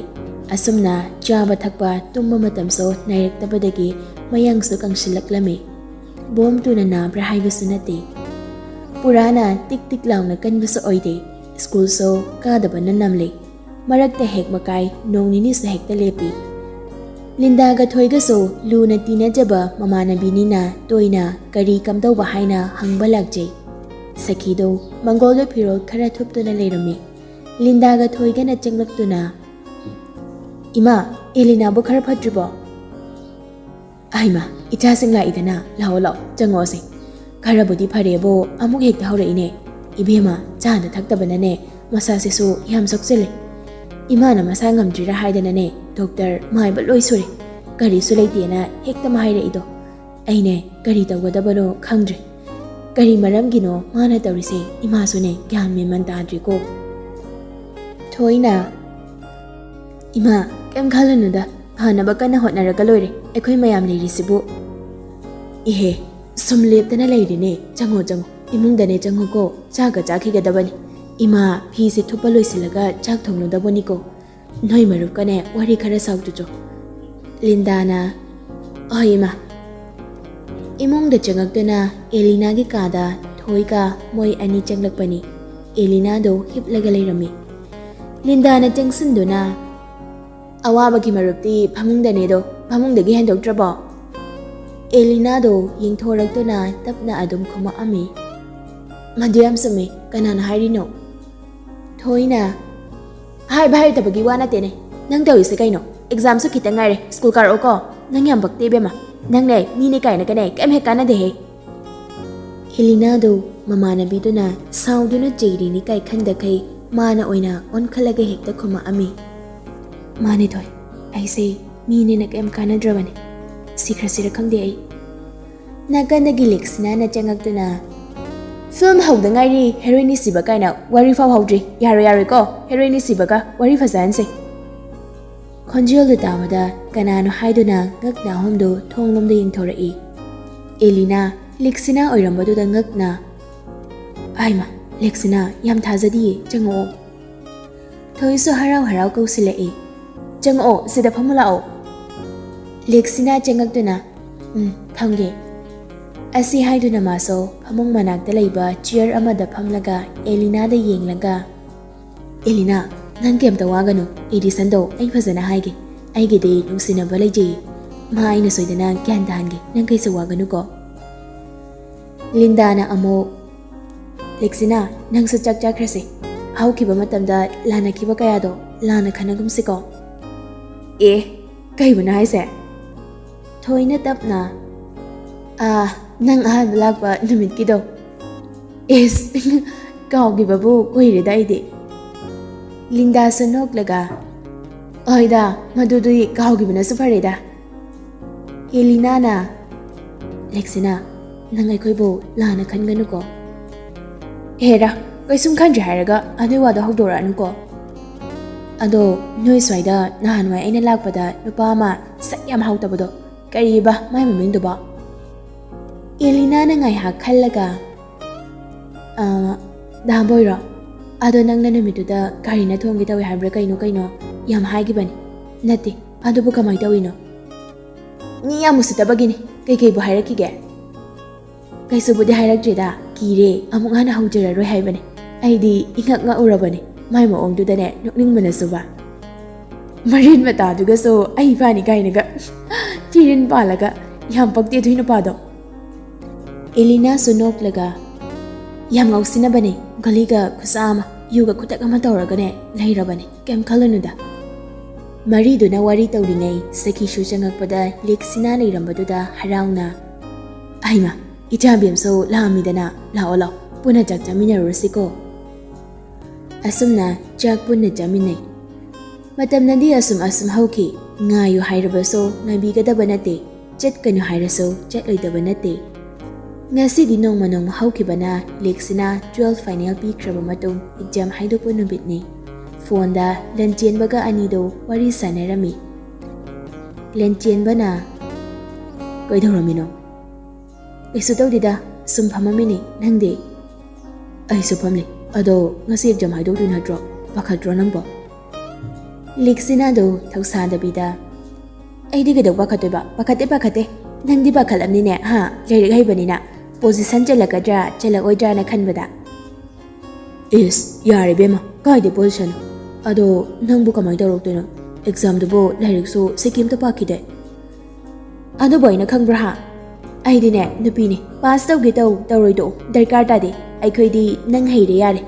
ꯑꯁꯨꯝꯅ ꯆꯥꯕ ꯊꯛꯄ ꯇꯨꯝꯕ ꯃꯇꯝꯁꯨ ꯅꯥꯏꯔꯛꯇꯕꯗꯒꯤ ꯃꯌꯥꯡꯁꯨ ꯀꯪꯁꯤꯜꯂꯛꯂꯝꯃꯤ꯫ ꯕꯣꯝ ꯇꯨꯅ ꯅꯥꯕ꯭ꯔꯥ ꯍꯥꯏꯕꯁꯨ ꯅꯠꯇꯦ꯫ ꯄꯨꯔꯥꯅ ꯇꯤꯛ ꯇꯤꯛ ꯂꯥꯎꯅ ꯀꯟꯕꯁꯨ ꯑꯣꯏꯗꯦ꯫ ꯁ꯭ꯀꯨꯜꯁꯨ ꯀꯥꯗꯕꯅ ꯅꯝꯂꯤ꯫ ꯃꯔꯛꯇ ꯍꯦꯛ ꯃꯀꯥꯏ, ꯅꯣꯡ ꯅꯤꯅꯤꯁꯨ ꯍꯦꯛꯇ ꯂꯦꯞꯄꯤ꯫ ꯂꯤꯟꯗꯥꯒ ꯊꯣꯏꯒꯁꯨ ꯂꯨꯅ ꯇꯤꯟꯅꯖꯕ ꯃꯃꯥꯟꯅꯕꯤꯅꯤꯅ ꯇꯣꯏꯅ ꯀꯔꯤ ꯀꯝꯗꯧꯕ ꯍꯥꯏꯅ ꯍꯪꯕ ꯂꯥꯛꯆꯩ꯫ ꯁꯈꯤꯗꯣ ꯃꯪꯒꯣꯜꯗ ꯐꯤꯔꯣꯜ ꯈꯔ ꯊꯨꯞꯇꯨꯅ ꯂꯩꯔꯝꯃꯤ꯫ ꯂꯤꯟꯗꯥꯒ ꯊꯣꯏꯒꯅ ꯆꯪꯂꯛꯇꯨꯅ, "ꯏꯃꯥ, ꯑꯦꯂꯤꯅꯥꯕꯨ ꯈꯔ ꯐꯠꯇ꯭ꯔꯤꯕꯣ?" "ꯑꯍꯩꯃꯥ, ꯏꯆꯥꯁꯤꯡ ꯂꯥꯛꯏꯗꯅ, ꯂꯥꯛꯑꯣ ꯂꯥꯛꯑꯣ, ꯆꯪꯉꯛꯑꯣꯁꯦ꯫ ꯈꯔꯕꯨꯗꯤ ꯐꯔꯦꯕꯣ, ꯑꯃꯨꯛ ꯍꯦꯛꯇ ꯍꯧꯔꯛꯏꯅꯦ꯫ ꯏꯕꯦꯝꯃ, ꯆꯥꯗ ꯊꯛꯇꯕꯅꯅꯦ ꯃꯁꯥꯁꯤꯁꯨ ꯌꯥꯝ ꯁꯣꯛꯆꯜꯂꯦ꯫ ꯏꯃꯥꯅ ꯃꯁꯥ ꯉꯝꯗ꯭ꯔꯤꯔꯥ ꯍꯥꯏꯗꯅꯅꯦ ꯗꯣꯛꯇꯔ ꯃꯥꯏꯕ ꯂꯣꯏ ꯁꯨꯔꯦ꯫ ꯀꯔꯤꯁꯨ ꯂꯩꯇꯦꯅ ꯍꯦꯛꯇ ꯃꯥ ꯍꯥꯏꯔꯛꯏꯗꯣ꯫ ꯑꯩꯅꯦ ꯀꯔꯤ ꯇꯧꯒꯗꯕꯅꯣ ꯈꯪꯗ꯭ꯔꯦ꯫ ꯀꯔꯤ ꯃꯔꯝꯒꯤꯅꯣ ꯃꯥꯅ ꯇꯧꯔꯤꯁꯦ? ꯏꯃꯥꯁꯨꯅꯦ ꯒ꯭ꯌꯥꯟ ꯃꯦꯟꯃꯟ ꯇꯥꯗ꯭ꯔꯤꯀꯣ꯫" ꯊꯣꯏꯅ, "ꯏꯃꯥ, ꯀꯩꯝ ꯈꯜꯂꯨꯅꯨꯗ, ꯐꯅꯕ ꯀꯟꯅ ꯍꯣꯠꯅꯔꯒ ꯂꯣꯏꯔꯦ, ꯑꯩꯈꯣꯏ ꯃꯌꯥꯝ ꯂꯩꯔꯤꯁꯤꯕꯨ꯫" "ꯏꯍꯦ, ꯁꯨꯝ ꯂꯦꯞꯇꯅ ꯂꯩꯔꯦꯅꯦ꯫ ꯆꯪꯉꯣ, ꯆꯪꯉꯣ, ꯏꯃꯨꯡꯗꯅꯦ ꯆꯪꯉꯨꯀꯣ, ꯆꯥꯛꯀ ꯆꯥꯈꯤꯒꯗꯕꯅꯤ꯫ ꯏꯃꯥ, ꯐꯤꯁꯦ ꯊꯨꯞꯄ ꯂꯣꯏꯁꯤꯜꯂꯒ ꯆꯥꯛ ꯊꯣꯡꯂꯨꯗꯕꯅꯤꯀꯣ꯫ ꯅꯣꯏ ꯃꯔꯨꯞꯀꯅꯦ ꯋꯥꯔꯤ ꯈꯔ ꯁꯥꯎꯇꯨꯆꯣ꯫" ꯂꯤꯟꯗꯥꯅ, "ꯍꯣꯏ, ꯏꯃꯥ꯫" ꯏꯃꯨꯡꯗ ꯆꯪꯉꯛꯇꯨꯅ ꯑꯦꯂꯤꯅꯥꯒꯤ ꯀꯥꯗ ꯊꯣꯏꯒ ꯃꯣꯏ ꯑꯅꯤ ꯆꯪꯂꯛꯄꯅꯤ꯫ ꯑꯦꯂꯤꯅꯥꯗꯣ ꯍꯤꯞꯂꯒ ꯂꯩꯔꯝꯃꯤ꯫ ꯂꯤꯟꯗꯥꯅ ꯆꯪꯁꯤꯟꯗꯨꯅ, "ꯑꯋꯥꯕꯒꯤ ꯃꯔꯨꯞꯇꯤ ꯐꯃꯨꯡꯗꯅꯦꯗꯣ, ꯐꯃꯨꯡꯗꯒꯤ ꯍꯦꯟꯗꯣꯛꯇ꯭ꯔꯕꯣ?" ꯑꯦꯂꯤꯅꯥꯗꯣ ꯌꯦꯡꯊꯣꯔꯛꯇꯨꯅ ꯇꯞꯅ ꯑꯗꯨꯝ ꯈꯨꯝꯃꯛꯑꯝꯃꯤ꯫ "ꯃꯗꯨ ꯌꯥꯝ ꯆꯨꯝꯃꯤ꯫ ꯀꯅꯥꯅ ꯍꯥꯏꯔꯤꯅꯣ?" ꯊꯣꯏꯅ, "ꯍꯥꯏꯕ ꯍꯩꯇꯕꯒꯤ ꯋꯥ ꯅꯠꯇꯦꯅꯦ꯫ ꯅꯪ ꯇꯧꯔꯤꯁꯦ ꯀꯩꯅꯣ? ꯑꯦꯛꯖꯥꯝꯁꯨ ꯈꯤꯇꯪ ꯉꯥꯏꯔꯦ꯫ ꯁ꯭ꯀꯨꯜ ꯀꯥꯔꯛꯑꯣꯀꯣ꯫ ꯅꯪ ꯌꯥꯝ ꯄꯛꯇꯦ, ꯏꯕꯦꯝꯃ꯫ ꯅꯪꯅꯦ, ꯃꯤꯅꯦ ꯀꯥꯏꯅꯒꯅꯦ ꯀꯩꯝ ꯍꯦꯛ ꯀꯥꯟꯅꯗꯦꯍꯦ꯫" ꯑꯦꯂꯤꯅꯥꯗꯣ ꯃꯃꯥꯟꯅꯕꯤꯗꯨꯅ ꯁꯥꯎꯗꯨꯅ ꯆꯩꯔꯤꯅꯤ ꯀꯥꯏ ꯈꯟꯗꯈꯩ ꯃꯥꯅ ꯑꯣꯏꯅ ꯑꯣꯟꯈꯠꯂꯒ ꯍꯦꯛꯇ ꯈꯨꯝꯃꯛꯑꯝꯃꯤ꯫ "ꯃꯥꯅꯦ ꯊꯣꯏ, ꯑꯩꯁꯦ ꯃꯤꯅꯦꯅ ꯀꯩꯝ ꯀꯥꯟꯅꯗ꯭ꯔꯕꯅꯦ꯫ ꯁꯤꯈ꯭ꯔꯁꯤꯔ ꯈꯪꯗꯦ ꯑꯩ꯫" ꯅꯥꯀꯟꯗꯒꯤ ꯂꯤꯛꯁꯤꯅꯥꯅ ꯆꯪꯉꯛꯇꯨꯅ, "ꯐꯤꯂꯝ ꯍꯧꯗ ꯉꯥꯏꯔꯤ, ꯍꯦꯔꯣꯏꯟ ꯁꯤꯕ ꯀꯥꯏꯅ ꯋꯥꯔꯤ ꯐꯥꯎ ꯍꯧꯗ꯭ꯔꯤ꯫ ꯌꯥꯔꯣꯏ, ꯌꯥꯔꯣꯏꯀꯣ, ꯍꯦꯔꯣꯏꯟ ꯁꯤꯕꯒ ꯋꯥꯔꯤ ꯐꯖꯍꯟꯁꯦ꯫" ꯈꯣꯟꯖꯦꯜꯗꯨ ꯇꯥꯕꯗ ꯀꯅꯥꯅꯣ ꯍꯥꯏꯗꯨꯅ ꯉꯛꯅ ꯑꯍꯨꯝꯗꯨ ꯊꯣꯡꯂꯣꯝꯗ ꯌꯦꯡꯊꯣꯔꯛꯏ꯫ ꯑꯦꯂꯤꯅꯥ, ꯂꯦꯛꯁꯤꯅꯥ ꯑꯣꯏꯔꯝꯕꯗꯨꯗ ꯉꯛꯅ, "ꯑꯥꯏꯃ, ꯂꯦꯛꯁꯤꯅꯥ, ꯌꯥꯝ ꯊꯥꯖꯗꯤꯌꯦ, ꯆꯪꯉꯛꯑꯣ꯫" ꯊꯣꯏꯁꯨ ꯍꯔꯥꯎ ꯍꯔꯥꯎ ꯀꯧꯁꯤꯜꯂꯛꯏ, "ꯆꯪꯉꯛꯑꯣ, ꯁꯤꯗ ꯐꯝꯃꯨ ꯂꯥꯛꯑꯣ꯫" ꯂꯦꯛꯁꯤꯅꯥ ꯆꯪꯉꯛꯇꯨꯅ, "ꯎꯝ, ꯐꯝꯒꯦ꯫" ꯑꯁꯤ ꯍꯥꯏꯗꯨꯅ ꯃꯥꯁꯨ ꯐꯃꯨꯡ ꯃꯅꯥꯛꯇ ꯂꯩꯕ ꯆꯤꯌꯔ ꯑꯃꯗ ꯐꯝꯂꯒ ꯑꯦꯂꯤꯅꯥꯗ ꯌꯦꯡꯂꯒ, "ꯑꯦꯂꯤꯅꯥ, ꯅꯪ ꯀꯩꯝꯇ ꯋꯥꯒꯅꯨ, ꯑꯦꯗꯤꯁꯟꯗꯣ ꯑꯩ ꯐꯖꯅ ꯍꯥꯏꯒꯦ꯫ ꯑꯩꯒꯤꯗꯤ ꯅꯨꯡꯁꯤꯅꯕ ꯂꯩꯖꯩꯌꯦ꯫ ꯃꯥ ꯑꯩꯅ ꯁꯣꯏꯗꯅ ꯒ꯭ꯌꯥꯟ ꯇꯥꯍꯟꯒꯦ, ꯅꯪ ꯀꯩꯁꯨ ꯋꯥꯒꯅꯨꯀꯣ꯫" ꯂꯤꯟꯗꯥꯅ ꯑꯃꯨꯛ, "ꯂꯦꯛꯁꯤꯅꯥ, ꯅꯪꯁꯨ ꯆꯥꯛ ꯆꯥꯈ꯭ꯔꯁꯦ꯫ ꯍꯧꯈꯤꯕ ꯃꯇꯝꯗ ꯂꯥꯟꯅꯈꯤꯕ ꯀꯌꯥꯗꯣ ꯂꯥꯟꯅ ꯈꯟꯅꯒꯨꯝꯁꯤꯀꯣ꯫" "ꯑꯦ, ꯀꯩꯕꯨꯅꯣ ꯍꯥꯏꯁꯦ?" ꯊꯣꯏꯅ ꯇꯞꯅ, "ꯑꯥ, ꯅꯪ ꯑꯍꯥꯟꯕ ꯂꯥꯛꯄ ꯅꯨꯃꯤꯠꯀꯤꯗꯣ꯫" "ꯑꯦꯁ, ꯀꯥꯎꯈꯤꯕꯕꯨ ꯀꯨꯏꯔꯦꯗ ꯑꯩꯗꯤ꯫" ꯂꯤꯟꯗꯥꯁꯨ ꯅꯣꯛꯂꯒ, "ꯍꯣꯏꯗ, ꯃꯗꯨꯗꯤ ꯀꯥꯎꯈꯤꯕꯅꯁꯨ ꯐꯔꯦꯗ꯫" ꯑꯦꯂꯤꯅꯥꯅ, "ꯂꯦꯛꯁꯤꯅꯥ, ꯅꯪ ꯑꯩꯈꯣꯏꯕꯨ ꯂꯥꯟꯅ ꯈꯟꯒꯅꯨꯀꯣ꯫" "ꯍꯦꯔꯥ, ꯀꯩꯁꯨꯝ ꯈꯟꯗ꯭ꯔꯦ ꯍꯥꯏꯔꯒ ꯑꯗꯨꯏ ꯋꯥꯗꯣ ꯍꯧꯗꯣꯔꯛꯑꯅꯨꯀꯣ꯫ ꯑꯗꯣ, ꯅꯣꯏ ꯁ꯭ꯋꯥꯏꯗ ꯅꯍꯥꯟꯋꯥꯏ ꯑꯩꯅ ꯂꯥꯛꯄꯗ ꯅꯨꯄꯥ ꯑꯃ ꯁꯛ ꯌꯥꯝ ꯍꯥꯎꯇꯕꯗꯣ, ꯀꯔꯤꯕ ꯃꯥꯏ ꯃꯃꯤꯡꯗꯨꯕꯣ?" ꯑꯦꯂꯤꯅꯥꯅ ꯉꯥꯏꯍꯥꯛ ꯈꯜꯂꯒ, "ꯑ, ꯗꯥꯕꯣꯏꯔꯣ? ꯑꯗꯣ ꯅꯪꯅ ꯅꯨꯃꯤꯠꯇꯨꯗ ꯀꯔꯤꯅ ꯊꯣꯡꯒꯦ ꯇꯧꯋꯦ ꯍꯥꯏꯕ꯭ꯔꯥ ꯀꯩꯅꯣ ꯀꯩꯅꯣ ꯌꯥꯝ ꯍꯥꯏꯈꯤꯕꯅꯤ꯫ ꯅꯠꯇꯦ, ꯑꯗꯨꯕꯨ ꯀꯃꯥꯏꯅ ꯇꯧꯋꯤꯅꯣ? ꯃꯤ ꯌꯥꯝ ꯎꯁꯤꯠꯇꯕꯒꯤꯅꯤ꯫ ꯀꯩꯀꯩꯕꯨ ꯍꯥꯏꯔꯛꯈꯤꯒꯦ?" "ꯀꯩꯁꯨꯕꯨꯗꯤ ꯍꯥꯏꯔꯛꯇ꯭ꯔꯦꯗ, ꯀꯤꯔꯦ, ꯑꯃꯨꯛ ꯍꯟꯅ ꯍꯧꯖꯔꯔꯣꯏ ꯍꯥꯏꯕꯅꯦ꯫ ꯑꯩꯗꯤ ꯏꯉꯛ ꯉꯛꯎꯔꯕꯅꯦ, ꯃꯥꯏ ꯃꯑꯣꯡꯗꯨꯗꯅꯦ ꯅꯣꯛꯅꯤꯡꯕꯅꯁꯨꯕ꯫ ꯃꯔꯤꯟ ꯃꯇꯥꯗꯨꯒꯁꯨ ꯑꯩ ꯏꯕꯥꯅꯤ ꯀꯥꯏꯅꯒ ꯐꯤꯔꯤꯟ ꯄꯥꯜꯂꯒ, ꯌꯥꯝ ꯄꯛꯇꯦ ꯑꯗꯨꯏ ꯅꯨꯄꯥꯗꯣ꯫" ꯑꯦꯂꯤꯅꯥꯁꯨ ꯅꯣꯛꯂꯒ, "ꯌꯥꯝ ꯉꯥꯎꯁꯤꯟꯅꯕꯅꯦ, ꯒꯨꯂꯤꯒ ꯈꯨꯆꯥ ꯑꯃ, ꯌꯨꯒ ꯈꯨꯇꯛ ꯑꯃ ꯇꯧꯔꯒꯅꯦ ꯂꯩꯔꯕꯅꯦ, ꯀꯩꯝ ꯈꯜꯂꯨꯅꯨꯗ꯫" ꯃꯔꯤꯗꯨꯅ ꯋꯥꯔꯤ ꯇꯧꯔꯤꯉꯩ ꯁꯈꯤꯁꯨ ꯆꯪꯉꯛꯄꯗ ꯂꯦꯛꯁꯤꯅꯥ ꯂꯩꯔꯝꯕꯗꯨꯗ ꯍꯔꯥꯎꯅ, "ꯑꯩꯃ, ꯏꯆꯥꯕꯦꯝꯁꯨ ꯂꯥꯛꯑꯝꯃꯤꯗꯅ, ꯂꯥꯛꯑꯣ ꯂꯥꯛꯑꯣ, ꯄꯨꯟꯅ ꯆꯥꯛ ꯆꯥꯃꯤꯟꯅꯔꯨꯔꯁꯤꯀꯣ꯫" ꯑꯁꯨꯝꯅ ꯆꯥꯛ ꯄꯨꯟꯅ ꯆꯥꯃꯤꯟꯅꯩ꯫ ꯃꯇꯝꯅꯗꯤ ꯑꯁꯨꯝ ꯑꯁꯨꯝ ꯍꯧꯈꯤ꯫ ꯉꯥꯏꯌꯨ ꯍꯥꯏꯔꯕꯁꯨ ꯉꯥꯏꯕꯤꯒꯗꯕ ꯅꯠꯇꯦ, ꯆꯠꯀꯅꯨ ꯍꯥꯏꯔꯁꯨ ꯆꯠꯂꯣꯏꯗꯕ ꯅꯠꯇꯦ꯫ ꯉꯁꯤꯗꯤ ꯅꯣꯡꯃ ꯅꯣꯡꯃ ꯍꯧꯈꯤꯕꯅ ꯂꯦꯛꯁꯤꯅꯥ ꯇꯨꯋꯦꯜꯐ ꯐꯥꯏꯅꯦꯜ ꯄꯤꯈ꯭ꯔꯕ ꯃꯇꯨꯡ ꯑꯦꯛꯖꯥꯝ ꯍꯥꯏꯗꯣꯛꯄ ꯅꯨꯃꯤꯠꯅꯤ꯫ ꯐꯣꯟꯗ ꯂꯟꯆꯦꯟꯕꯒ ꯑꯅꯤꯗꯣ ꯋꯥꯔꯤ ꯁꯥꯟꯅꯔꯝꯃꯤ꯫ ꯂꯟꯆꯦꯟꯕꯅ, "ꯀꯩꯗꯧꯔꯝꯃꯤꯅꯣ?" ꯀꯩꯁꯨ ꯇꯧꯗꯦꯗ, ꯁꯨꯝ ꯐꯝꯃꯝꯃꯤꯅꯦ꯫ ꯅꯪꯗꯤ? ꯑꯩꯁꯨ ꯐꯝꯂꯤ꯫ ꯑꯗꯣ ꯉꯁꯤ ꯑꯦꯛꯖꯥꯝ ꯍꯥꯏꯗꯣꯛꯇꯣꯏ ꯅꯠꯇ꯭ꯔꯣ? ꯄꯥꯈꯠꯇ꯭ꯔꯣ ꯅꯪꯕꯣ? ꯂꯤꯛꯁꯤꯅꯥꯗꯣ ꯊꯧꯁꯥꯗꯕꯤꯗ, "ꯑꯩꯗꯤ ꯀꯩꯗꯧ ꯄꯥꯈꯠꯇꯣꯏꯕ? ꯄꯥꯈꯠꯇꯦ, ꯄꯥꯈꯠꯇꯦ꯫ ꯅꯪꯗꯤ ꯄꯥꯈꯠꯂꯝꯅꯤꯅꯦ, ꯍꯥ? ꯂꯥꯏꯔꯤꯛ ꯍꯩꯕꯅꯤꯅ꯫ ꯄꯣꯖꯤꯁꯟ ꯆꯜꯂꯛꯀꯗ꯭ꯔꯥ, ꯆꯜꯂꯛꯑꯣꯏꯗ꯭ꯔꯥꯅ ꯈꯟꯕꯗ?" "ꯏꯁ, ꯌꯥꯔꯦ ꯏꯕꯦꯝꯃ, ꯀꯥꯏꯗꯩ ꯄꯣꯖꯤꯁꯟ? ꯑꯗꯣ ꯅꯪꯕꯨ ꯀꯃꯥꯏꯅ ꯇꯧꯔꯛꯇꯣꯏꯅꯣ? ꯑꯦꯛꯖꯥꯝꯗꯨꯕꯨ ꯂꯥꯏꯔꯤꯛꯁꯨ ꯁꯤꯀꯤꯝꯇ ꯄꯥꯈꯤꯗꯦ꯫" "ꯑꯗꯨꯕꯨ ꯑꯩꯅ ꯈꯪꯕ꯭ꯔꯥ ꯍꯥ? ꯑꯩꯗꯤꯅꯦ ꯅꯨꯄꯤꯅꯤ, ꯄꯥꯁ ꯇꯧꯒꯦ ꯇꯧ, ꯇꯧꯔꯣꯏ ꯇꯣꯛꯎ, ꯗꯔꯀꯥꯔ ꯇꯥꯗꯦ꯫ ꯑꯩꯈꯣꯏꯗꯤ ꯅꯪ ꯍꯩꯔꯦ ꯌꯥꯔꯦ꯫"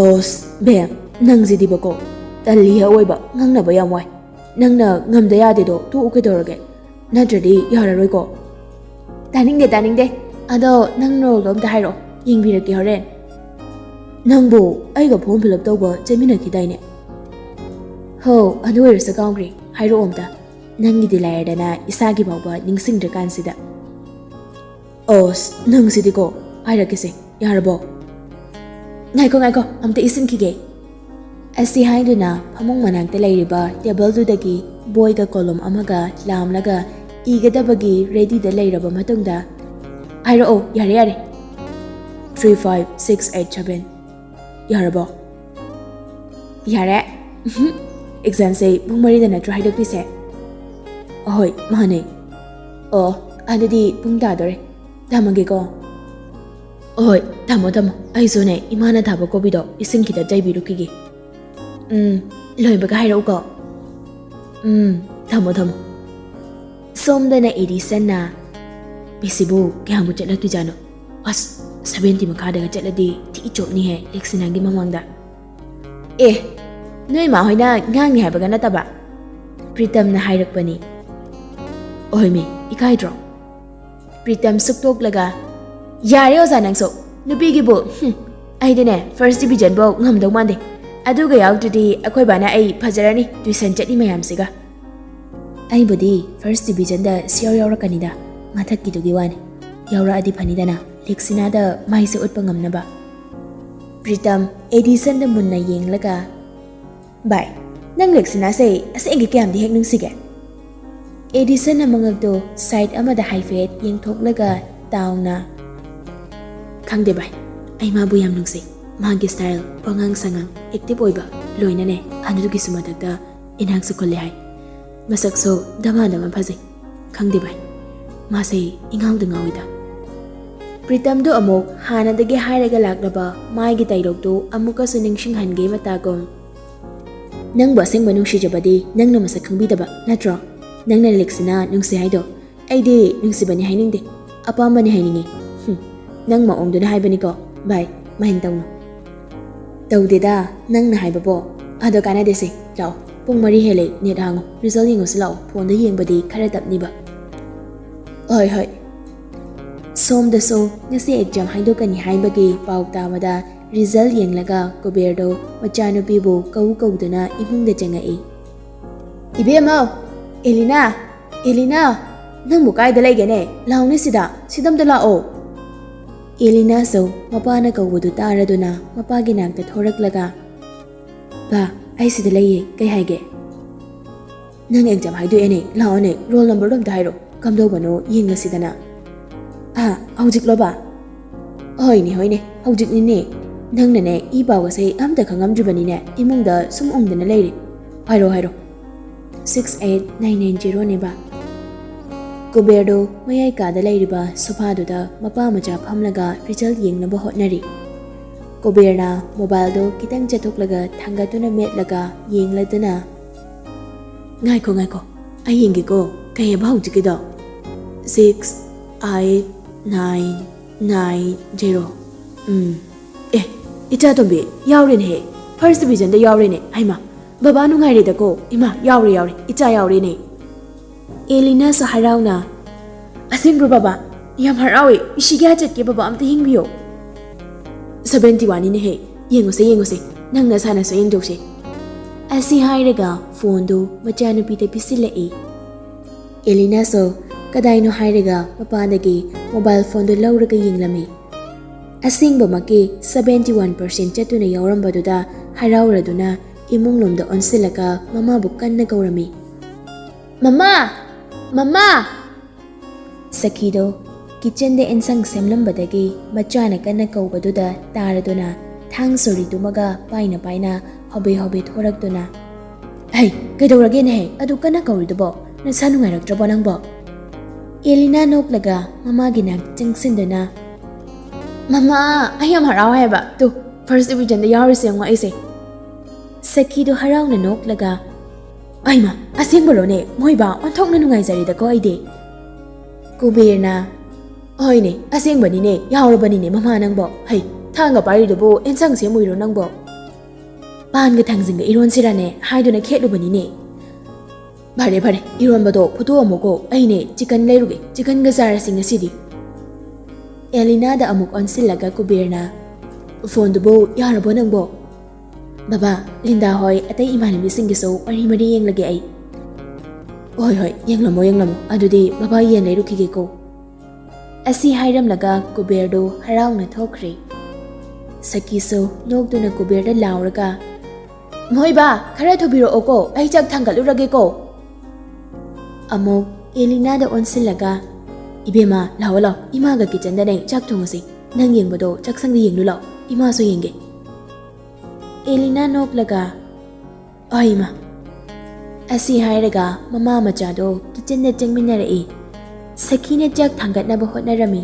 "ꯑꯁ ꯕꯦꯝ, ꯅꯪꯁꯤꯗꯤꯕꯀꯣ, ꯇꯜꯂꯤꯍꯦ ꯑꯑꯣꯏꯕ, ꯉꯥꯡꯅꯕ ꯌꯥꯝ ꯋꯥꯏ꯫ ꯅꯪꯅ ꯉꯝꯗ ꯌꯥꯗꯦꯗꯣ ꯇꯣꯛꯎ ꯀꯩꯗꯧꯔꯒꯦ? ꯅꯠꯇ꯭ꯔꯗꯤ ꯌꯥꯔꯔꯣꯏꯀꯣ꯫" "ꯇꯥꯅꯤꯡꯗꯦ, ꯇꯥꯅꯤꯡꯗꯦ꯫ ꯑꯗꯣ ꯅꯪ ꯔꯣꯜꯗꯣ ꯑꯝꯇ ꯍꯥꯏꯔꯛꯑꯣ, ꯌꯦꯡꯕꯤꯔꯛꯀꯦ ꯍꯣꯔꯦꯟ꯫" "ꯅꯪꯕꯨ ꯑꯩꯒ ꯐꯣꯔꯝ ꯐꯤꯜ ꯑꯞ ꯇꯧꯕ ꯆꯠꯃꯤꯟꯅꯈꯤꯗꯥꯏꯅꯦ?" "ꯍꯣ, ꯑꯗꯨ ꯑꯣꯏꯔꯁꯨ ꯀꯥꯎꯈ꯭ꯔꯦ꯫ ꯍꯥꯏꯔꯛꯑꯣ ꯑꯝꯇ꯫ ꯅꯪꯒꯤꯗꯤ ꯂꯥꯏꯔꯗꯅ ꯏꯁꯥꯒꯤ ꯐꯥꯎꯕ ꯅꯤꯡꯁꯤꯡꯗ꯭ꯔꯀꯥꯟꯁꯤꯗ꯫" "ꯑꯁ, ꯅꯪꯁꯤꯗꯤꯀꯣ꯫ ꯍꯥꯏꯔꯛꯀꯦꯁꯦ, ꯌꯥꯔꯕꯣ?" "ꯉꯥꯏꯈꯣ, ꯉꯥꯏꯈꯣ, ꯑꯝꯇ ꯏꯁꯤꯟꯈꯤꯒꯦ꯫" ꯑꯁꯤ ꯍꯥꯏꯗꯨꯅ ꯐꯃꯨꯡ ꯃꯅꯥꯛꯇ ꯂꯩꯔꯤꯕ ꯇꯦꯕꯜꯗꯨꯗꯒꯤ ꯕꯣꯏꯒ ꯀꯣꯂꯣꯝ ꯑꯃꯒ ꯂꯥꯝꯂꯒ ꯏꯒꯗꯕꯒꯤ ꯔꯦꯗꯤꯗ ꯂꯩꯔꯕ ꯃꯇꯨꯡꯗ, "ꯍꯥꯏꯔꯛꯑꯣ, ꯌꯥꯔꯦ, ꯌꯥꯔꯦ꯫" "Three five six eight seven꯫ ꯌꯥꯔꯕꯣ?" "ꯌꯥꯔꯦ꯫ ꯑꯦꯛꯖꯥꯝꯁꯦ ꯄꯨꯡ ꯃꯔꯤꯗ ꯅꯠꯇ꯭ꯔꯣ ꯍꯥꯏꯗꯣꯛꯇꯣꯏꯁꯦ?" "ꯑꯍꯣꯏ, ꯃꯥꯅꯦ꯫" "ꯑꯣ, ꯑꯗꯨꯗꯤ ꯄꯨꯡ ꯇꯥꯗꯣꯔꯦ꯫ ꯊꯝꯃꯒꯦꯀꯣ꯫" "ꯑꯍꯣꯏ, ꯊꯝꯃꯣ, ꯊꯝꯃꯣ꯫ ꯑꯩꯁꯨꯅꯦ, ꯏꯃꯥꯅ ꯊꯥꯕ ꯀꯣꯕꯤꯗꯣ ꯏꯁꯤꯡ ꯈꯤꯇ ꯆꯥꯏꯕꯤꯔꯨꯈꯤꯒꯦ꯫" "ꯎꯝ, ꯂꯣꯏꯕꯒ ꯍꯥꯏꯔꯛꯎꯀꯣ꯫" "ꯎꯝ, ꯊꯝꯃꯣ, ꯊꯝꯃꯣ꯫" ꯁꯣꯝꯗꯅ ꯑꯦꯗꯤꯁꯟꯅ, "ꯃꯤꯁꯤꯕꯨ ꯀꯌꯥꯃꯨꯛ ꯆꯠꯂꯛꯇꯣꯏꯖꯥꯠꯅꯣ? ꯑꯁ, ꯁꯚꯦꯟꯇꯤ ꯃꯈꯥꯗꯒ ꯆꯠꯂꯗꯤ ꯊꯤ ꯆꯣꯞꯅꯤꯍꯦ ꯂꯦꯛꯁꯤꯅꯥꯒꯤ ꯃꯃꯥꯡꯗ꯫" "ꯑꯦ, ꯅꯣꯏ ꯃꯥ ꯍꯣꯏꯅ ꯉꯥꯡꯅꯤ ꯍꯥꯏꯕꯒ ꯅꯠꯇꯕ?" ꯄ꯭ꯔꯤꯇꯝꯅ ꯍꯥꯏꯔꯛꯄꯅꯤ꯫ "ꯑꯣꯏꯃꯤ, ꯏꯀꯥꯏꯗ꯭ꯔꯣ?" ꯄ꯭ꯔꯤꯇꯝ ꯁꯨꯛꯇꯣꯛꯂꯒ, "ꯌꯥꯔꯦ ꯑꯣꯖꯥ ꯅꯪꯁꯨ, ꯅꯨꯄꯤꯒꯤꯕꯨ, ꯍꯨꯝ, ꯑꯩꯗꯤꯅꯦ ꯐꯥꯔꯁ ꯗꯤꯕꯤꯖꯟꯕꯧ ꯉꯝꯗꯧ ꯃꯥꯟꯗꯦ꯫ ꯑꯗꯨꯒ ꯌꯥꯎꯗ꯭ꯔꯗꯤ ꯑꯩꯈꯣꯏ ꯕꯥꯅ ꯑꯩ ꯐꯖꯔꯅꯤ ꯇ꯭ꯌꯨꯁꯟ ꯆꯠꯂꯤ ꯃꯌꯥꯝꯁꯤꯒ꯫" "ꯑꯩꯕꯨꯗꯤ ꯐꯥꯔꯁ ꯗꯤꯕꯤꯖꯟꯗ ꯁꯤꯌꯣꯔ ꯌꯥꯎꯔꯛꯀꯅꯤꯗ, ꯃꯊꯛꯀꯤꯗꯨꯒꯤ ꯋꯥꯅꯤ꯫ ꯌꯥꯎꯔꯛꯑꯗꯤ ꯐꯅꯤꯗꯅ, ꯂꯦꯛꯁꯤꯅꯥꯗ ꯃꯥꯏꯁꯦ ꯎꯠꯄ ꯉꯝꯅꯕ꯫" ꯄ꯭ꯔꯤꯇꯝ ꯑꯦꯗꯤꯁꯟꯗ ꯃꯨꯟꯅ ꯌꯦꯡꯂꯒ, "ꯚꯥꯏ, ꯅꯪ ꯂꯦꯛꯁꯤꯅꯥꯁꯦ ꯑꯁꯦꯡꯒꯤ ꯀꯌꯥꯝꯗꯤ ꯍꯦꯛ ꯅꯨꯡꯁꯤꯒꯦ?" ꯑꯦꯗꯤꯁꯟꯅ ꯃꯉꯛꯇꯣ ꯁꯥꯏꯠ ꯑꯃꯗ ꯍꯥꯏꯐꯦꯠ ꯌꯦꯡꯊꯣꯛꯂꯒ ꯇꯥꯎꯅ, "ꯈꯪꯗꯦ ꯚꯥꯏ, ꯑꯩ ꯃꯥꯕꯨ ꯌꯥꯝ ꯅꯨꯡꯁꯤ꯫ ꯃꯥꯒꯤ ꯁ꯭ꯇꯥꯏꯜ, ꯋꯥꯉꯥꯡ ꯁꯉꯥꯡ, ꯑꯦꯛꯇꯤꯚ ꯑꯣꯏꯕ, ꯂꯣꯏꯅꯅꯦ꯫ ꯑꯗꯨꯒꯤꯁꯨ ꯃꯊꯛꯇ ꯏꯅꯥꯛꯁꯨ ꯈꯨꯜꯂꯦ ꯍꯥꯏ꯫ ꯃꯁꯛꯁꯨ ꯗꯃꯥ ꯗꯃꯥ ꯐꯖꯩ꯫ ꯈꯪꯗꯦ ꯚꯥꯏ, ꯃꯥꯁꯦ ꯏꯉꯥꯎꯗ ꯉꯥꯎꯏꯗ꯫" ꯄ꯭ꯔꯤꯇꯝꯗꯨ ꯑꯃꯨꯛ ꯍꯥꯟꯅꯗꯒꯤ ꯍꯥꯏꯔꯒ ꯂꯥꯛꯂꯕ ꯃꯥꯒꯤ ꯗꯥꯏꯂꯣꯛꯇꯨ ꯑꯃꯨꯛꯀꯁꯨ ꯅꯤꯡꯁꯤꯡꯍꯟꯒꯦ ꯃꯇꯥꯒꯨꯝ, "ꯅꯪꯕꯨ ꯑꯁꯦꯡꯕ ꯅꯨꯡꯁꯤꯖꯕꯗꯤ ꯅꯪꯅ ꯃꯁꯛ ꯈꯪꯕꯤꯗꯕ ꯅꯠꯇ꯭ꯔꯣ? ꯅꯪꯅ ꯂꯤꯛꯁꯤꯅ ꯅꯨꯡꯁꯤ ꯍꯥꯏꯗꯣ꯫ ꯑꯩꯗꯤ ꯅꯨꯡꯁꯤꯕꯅꯤ ꯍꯥꯏꯅꯤꯡꯗꯦ, ꯑꯄꯥꯝꯕꯅꯤ ꯍꯥꯏꯅꯤꯡꯉꯤ꯫" "ꯍꯨꯝ, ꯅꯪ ꯃꯑꯣꯡꯗꯨꯅ ꯍꯥꯏꯕꯅꯤꯀꯣ ꯚꯥꯏ, ꯃꯍꯦꯟ ꯇꯧꯅꯨ꯫" "ꯇꯧꯗꯦꯗ, ꯅꯪꯅ ꯍꯥꯏꯕꯕꯣ꯫ ꯑꯗꯣ ꯀꯥꯟꯅꯗꯦꯁꯦ, ꯂꯥꯛꯑꯣ, ꯄꯨꯡ ꯃꯔꯤ ꯍꯦꯜꯂꯦ, ꯅꯦꯠ ꯍꯥꯡꯉꯣ, ꯔꯤꯖꯜ ꯌꯦꯡꯉꯨꯁꯤ ꯂꯥꯛꯑꯣ, ꯐꯣꯟꯗ ꯌꯦꯡꯕꯗꯤ ꯈꯔ ꯇꯞꯅꯤꯕ꯫" "ꯍꯣꯏ, ꯍꯣꯏ꯫" ꯁꯣꯝꯗꯁꯨ ꯉꯁꯤ ꯑꯦꯛꯖꯥꯝ ꯍꯥꯏꯗꯣꯛꯀꯅꯤ ꯍꯥꯏꯕꯒꯤ ꯄꯥꯎ ꯇꯥꯕꯗ ꯔꯤꯖꯜ ꯌꯦꯡꯂꯒ ꯀꯨꯕꯦꯔꯗꯣ ꯃꯆꯥꯅꯨꯄꯤꯕꯨ ꯀꯧ ꯀꯧꯗꯨꯅ ꯏꯃꯨꯡꯗ ꯆꯪꯉꯛꯏ꯫ "ꯏꯕꯦꯝꯃꯧ, ꯑꯦꯂꯤꯅꯥ, ꯑꯦꯂꯤꯅꯥ, ꯅꯪꯕꯨ ꯀꯥꯏꯗ ꯂꯩꯒꯦꯅꯦ? ꯂꯥꯎꯅꯦ ꯁꯤꯗ, ꯁꯤꯗ ꯑꯝꯇ ꯂꯥꯛꯑꯣ꯫" ꯑꯦꯂꯤꯅꯥꯁꯨ ꯃꯄꯥꯅ ꯀꯧꯕꯗꯨ ꯇꯥꯔꯗꯨꯅ ꯃꯄꯥꯒꯤ ꯅꯥꯛꯇ ꯊꯣꯔꯛꯂꯒ, "ꯕꯥ, ꯑꯩ ꯁꯤꯗ ꯂꯩꯌꯦ, ꯀꯩ ꯍꯥꯏꯒꯦ?" "ꯅꯪ ꯑꯦꯛꯖꯥꯝ ꯍꯥꯏꯗꯣꯛꯑꯦꯅꯦ, ꯂꯥꯛꯑꯣꯅꯦ, ꯔꯣꯜ ꯅꯝꯕꯔꯗꯣ ꯑꯝꯇ ꯍꯥꯏꯔꯣ, ꯀꯝꯗꯧꯕꯅꯣ ꯌꯦꯡꯂꯁꯤꯗꯅ꯫" "ꯑꯥ, ꯍꯧꯖꯤꯛꯂꯣꯕ?" "ꯍꯣꯏꯅꯦ, ꯍꯣꯏꯅꯦ, ꯍꯧꯖꯤꯛꯅꯤꯅꯦ꯫ ꯅꯪꯅꯅꯦ ꯏ ꯄꯥꯎ ꯑꯁꯦ ꯑꯝꯇ ꯈꯪꯉꯝꯗ꯭ꯔꯤꯕꯅꯤꯅꯦ, ꯏꯃꯨꯡꯗ ꯁꯨꯝ ꯎꯪꯗꯅ ꯂꯩꯔꯦ꯫ ꯍꯥꯏꯔꯣ, ꯍꯥꯏꯔꯣ꯫" "ꯁꯤꯛꯁ ꯑꯩꯠ ꯅꯥꯏꯟ ꯅꯥꯏꯟ ꯖꯦꯔꯣꯅꯦꯕ꯫" ꯀꯨꯕꯦꯔꯗꯣ ꯃꯌꯥꯏ ꯀꯥꯗ ꯂꯩꯔꯤꯕ ꯁꯣꯐꯥꯗꯨꯗ ꯃꯄꯥ ꯃꯆꯥ ꯐꯝꯂꯒ ꯔꯤꯖꯜ ꯌꯦꯡꯅꯕ ꯍꯣꯠꯅꯔꯤ꯫ ꯀꯨꯕꯦꯔꯅ ꯃꯣꯕꯥꯏꯜꯗꯣ ꯈꯤꯇꯪ ꯆꯠꯊꯣꯛꯂꯒ ꯊꯥꯡꯒꯠꯇꯨꯅ ꯃꯦꯠꯂꯒ ꯌꯦꯡꯂꯗꯨꯅ, "ꯉꯥꯏꯈꯣ, ꯉꯥꯏꯈꯣ, ꯑꯩ ꯌꯦꯡꯒꯦꯀꯣ, ꯀꯩ ꯍꯥꯏꯕ ꯍꯧꯖꯤꯛꯀꯤꯗꯣ?" "Six eight nine nine zero. ꯎꯝ, ꯑꯦ, ꯏꯆꯥ ꯇꯣꯝꯕꯤ, ꯌꯥꯎꯔꯦꯅꯦꯍꯦ, ꯐꯥꯔꯁ ꯗꯤꯕꯤꯖꯟꯗ ꯌꯥꯎꯔꯦꯅꯦ꯫ ꯍꯩꯃꯥ, ꯕꯕꯥ ꯅꯨꯡꯉꯥꯏꯔꯦꯗꯀꯣ꯫ ꯏꯃꯥ, ꯌꯥꯎꯔꯦ, ꯌꯥꯎꯔꯦ, ꯏꯆꯥ ꯌꯥꯎꯔꯦꯅꯦ꯫" ꯑꯦꯂꯤꯅꯥꯁꯨ ꯍꯔꯥꯎꯅ, "ꯑꯁꯦꯡꯕ꯭ꯔꯣ ꯕꯕꯥ? ꯌꯥꯝ ꯍꯔꯥꯎꯋꯦ꯫ ꯄꯤꯁꯤ ꯀꯌꯥ ꯆꯠꯀꯦ ꯕꯕꯥ? ꯑꯝꯇ ꯌꯦꯡꯕꯤꯌꯣ꯫" "ꯁꯚꯦꯟꯇꯤ ꯋꯥꯟꯅꯤꯅꯦꯍꯦ꯫ ꯌꯦꯡꯉꯨꯁꯦ, ꯌꯦꯡꯉꯨꯁꯦ꯫ ꯅꯪ ꯅꯁꯥꯅꯁꯨ ꯌꯦꯡꯊꯣꯛꯁꯦ꯫" ꯑꯁꯤ ꯍꯥꯏꯔꯒ ꯐꯣꯟꯗꯨ ꯃꯆꯥꯅꯨꯄꯤꯗ ꯄꯤꯁꯤꯜꯂꯛꯏ꯫ ꯑꯦꯂꯤꯅꯥꯁꯨ ꯀꯗꯥꯏꯅꯣ ꯍꯥꯏꯔꯒ ꯃꯄꯥꯗꯒꯤ ꯃꯣꯕꯥꯏꯜ ꯐꯣꯟꯗꯨ ꯂꯧꯔꯒ ꯌꯦꯡꯂꯝꯃꯤ꯫ ꯑꯁꯦꯡꯕꯃꯛꯀꯤ ꯁꯚꯦꯟꯇꯤ ꯋꯥꯟ ꯄꯥꯔꯁꯦꯟ ꯆꯠꯇꯨꯅ ꯌꯥꯎꯔꯝꯕꯗꯨꯗ ꯍꯔꯥꯎꯔꯗꯨꯅ ꯏꯃꯨꯡꯂꯣꯝꯗ ꯑꯣꯟꯁꯤꯜꯂꯒ ꯃꯃꯥꯕꯨ ꯀꯟꯅ ꯀꯧꯔꯝꯃꯤ꯫ "ꯃꯃꯥ! "ꯃꯃꯥ!" ꯁꯈꯤꯗꯣ ꯀꯤꯆꯟꯗ ꯑꯦꯟꯁꯥꯡ ꯁꯦꯝꯂꯝꯕꯗꯒꯤ ꯃꯆꯥꯅ ꯀꯟꯅ ꯀꯧꯕꯗꯨꯗ ꯇꯥꯔꯗꯨꯅ ꯊꯥꯡ ꯁꯣꯔꯤ ꯇꯨꯝꯃꯒ ꯄꯥꯏꯅ ꯄꯥꯏꯅ ꯍꯣꯕꯦ ꯍꯣꯕꯦ ꯊꯣꯔꯛꯇꯨꯅ, "ꯍꯩ, ꯀꯩꯗꯧꯔꯒꯦꯅꯦꯍꯦ? ꯑꯗꯨ ꯀꯟꯅ ꯀꯧꯔꯤꯗꯨꯕꯣ? ꯅꯁꯥ ꯅꯨꯡꯉꯥꯏꯔꯛꯇ꯭ꯔꯕꯣ ꯅꯪꯕꯣ?" ꯑꯦꯂꯤꯅꯥ ꯅꯣꯛꯂꯒ ꯃꯃꯥꯒꯤ ꯅꯥꯛ ꯆꯪꯁꯤꯟꯗꯨꯅ, "ꯃꯃꯥ, ꯑꯩ ꯌꯥꯝ ꯍꯔꯥꯎ ꯍꯥꯏꯕ꯫ ꯇꯨ, ꯐꯥꯔꯁ ꯗꯤꯕꯤꯖꯟꯗ ꯌꯥꯎꯔꯤꯁꯦ ꯌꯦꯡꯉꯣ ꯑꯩꯁꯦ꯫" ꯁꯈꯤꯗꯣ ꯍꯔꯥꯎꯅ ꯅꯣꯛꯂꯒ, "ꯑꯩꯃ, ꯑꯁꯦꯡꯕꯔꯣꯅꯦ? ꯃꯣꯏꯕꯥ, ꯑꯣꯟꯊꯣꯛꯅ ꯅꯨꯡꯉꯥꯏꯖꯔꯦꯗꯀꯣ ꯑꯩꯗꯤ꯫" ꯀꯨꯕꯦꯔꯅ, "ꯍꯣꯏꯅꯦ, ꯑꯁꯦꯡꯕꯅꯤꯅꯦ, ꯌꯥꯎꯔꯕꯅꯤꯅꯦ ꯃꯃꯥ ꯅꯪꯕꯣ꯫ ꯍꯩ, ꯊꯥꯡꯒ ꯄꯥꯏꯔꯤꯗꯨꯕꯨ ꯑꯦꯟꯁꯥꯡ ꯁꯦꯝꯃꯨꯏꯔꯣ ꯅꯪꯕꯣ? ꯄꯥꯟꯒ ꯊꯥꯡꯖꯤꯡꯒ ꯏꯔꯣꯟꯁꯤꯔꯥꯅꯦ ꯍꯥꯏꯗꯨꯅ ꯈꯦꯠꯂꯨꯕꯅꯤꯅꯦ꯫ ꯐꯔꯦ ꯐꯔꯦ, ꯏꯔꯣꯟꯕꯗꯣ ꯐꯨꯠꯇꯣꯛꯑꯝꯃꯣꯀꯣ, ꯑꯩꯅꯦ ꯆꯤꯀꯟ ꯂꯩꯔꯨꯒꯦ, ꯆꯤꯀꯟꯒ ꯆꯥꯔꯁꯤ ꯉꯁꯤꯗꯤ꯫" ꯑꯦꯂꯤꯅꯥꯗ ꯑꯃꯨꯛ ꯑꯣꯟꯁꯤꯜꯂꯒ ꯀꯨꯕꯦꯔꯅ, "ꯐꯣꯟꯗꯨꯕꯨ ꯌꯥꯔꯕꯣ ꯅꯪꯕꯣ? ꯕꯕꯥ, ꯂꯤꯟꯗꯥ ꯍꯣꯏ ꯑꯇꯩ ꯏꯃꯥꯟꯅꯕꯤꯁꯤꯡꯒꯤꯁꯨ ꯋꯥꯔꯤ ꯃꯔꯤ ꯌꯦꯡꯂꯒꯦ ꯑꯩ꯫" "ꯍꯣꯏ ꯍꯣꯏ, ꯌꯦꯡꯂꯝꯃꯣ ꯌꯦꯡꯂꯝꯃꯣ, ꯑꯗꯨꯗꯤ ꯕꯕꯥ ꯌꯦꯟ ꯂꯩꯔꯨꯈꯤꯒꯦꯀꯣ꯫" ꯑꯁꯤ ꯍꯥꯏꯔꯝꯂꯒ ꯀꯨꯕꯦꯔꯗꯨ ꯍꯔꯥꯎꯅ ꯊꯣꯛꯈ꯭ꯔꯦ꯫ ꯁꯈꯤꯁꯨ ꯅꯣꯛꯇꯨꯅ ꯀꯨꯕꯦꯔꯗ ꯂꯥꯎꯔꯒ, "ꯃꯣꯏꯕꯥ, ꯈꯔ ꯊꯨꯕꯤꯔꯛꯑꯣꯀꯣ, ꯑꯩ ꯆꯥꯛ ꯊꯥꯡꯒꯠꯂꯨꯔꯒꯦꯀꯣ꯫" ꯑꯃꯨꯛ ꯑꯦꯂꯤꯅꯥꯗ ꯑꯣꯟꯁꯤꯜꯂꯒ, "ꯏꯕꯦꯝꯃ, ꯂꯥꯛꯑꯣ ꯂꯥꯛꯑꯣ, ꯏꯃꯥꯒ ꯀꯤꯆꯟꯗꯅꯦ ꯆꯥꯛ ꯊꯣꯡꯉꯁꯤ꯫ ꯅꯪ ꯌꯦꯡꯕꯗꯣ ꯆꯥꯛꯁꯪꯗ ꯌꯦꯡꯂꯨ ꯂꯥꯛꯑꯣ, ꯏꯃꯥꯁꯨ ꯌꯦꯡꯒꯦ꯫" ꯑꯦꯂꯤꯅꯥ ꯅꯣꯛꯂꯒ, "ꯑꯩꯃ!" ꯑꯁꯤ ꯍꯥꯏꯔꯒ ꯃꯃꯥ ꯃꯆꯥꯗꯣ ꯀꯤꯆꯟꯗ ꯆꯪꯃꯤꯟꯅꯔꯛꯏ꯫ ꯁꯈꯤꯅ ꯆꯥꯛ ꯊꯥꯡꯒꯠꯅꯕ ꯍꯣꯠꯅꯔꯝꯃꯤ꯫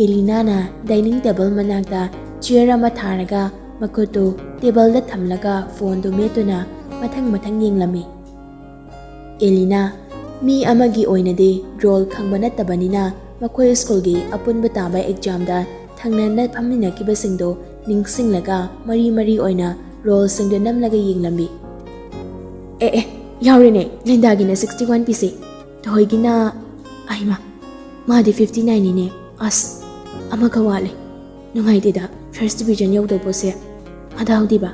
ꯑꯦꯂꯤꯅꯥꯅ ꯗꯥꯏꯅꯤꯡ ꯇꯦꯕꯜ ꯃꯅꯥꯛꯇ ꯆꯤꯌꯔ ꯑꯃ ꯊꯥꯔꯒ ꯃꯈꯨꯠꯇꯨ ꯇꯦꯕꯜꯗ ꯊꯝꯂꯒ ꯐꯣꯟꯗꯨ ꯃꯦꯠꯇꯨꯅ ꯃꯊꯪ ꯃꯊꯪ ꯌꯦꯡꯂꯝꯃꯤ꯫ ꯑꯦꯂꯤꯅꯥ, ꯃꯤ ꯑꯃꯒꯤ ꯑꯣꯏꯅꯗꯤ ꯔꯣꯜ ꯈꯪꯕ ꯅꯠꯇꯕꯅꯤꯅ ꯃꯈꯣꯏ ꯁ꯭ꯀꯨꯜꯒꯤ ꯑꯄꯨꯟꯕ ꯇꯥꯕ ꯑꯦꯛꯖꯥꯝꯗ ꯊꯪꯅꯅ ꯐꯝꯃꯤꯟꯅꯈꯤꯕꯁꯤꯡꯗꯣ ꯅꯤꯡꯁꯤꯡꯂꯒ ꯃꯔꯤ ꯃꯔꯤ ꯑꯣꯏꯅ ꯔꯣꯜꯁꯤꯡꯗꯨ ꯅꯝꯂꯒ ꯌꯦꯡꯂꯝꯃꯤ꯫ "ꯑꯦ ꯑꯦ, ꯌꯥꯎꯔꯦꯅꯦ, ꯂꯤꯟꯗꯥꯒꯤꯅ sixty one ꯄꯤꯁꯤ, ꯊꯣꯏꯒꯤꯅ, ꯑꯩꯃ, ꯃꯥꯗꯤ fifty nine ꯅꯤꯅꯦ꯫ ꯑꯁ, ꯑꯃꯒ ꯋꯥꯠꯂꯦ꯫ ꯅꯨꯡꯉꯥꯏꯇꯦꯗ, ꯐꯥꯔꯁ ꯗꯤꯕꯤꯖꯟ ꯌꯧꯗꯧꯕꯁꯦ꯫ ꯃꯗꯥꯎꯗꯤꯕ꯫"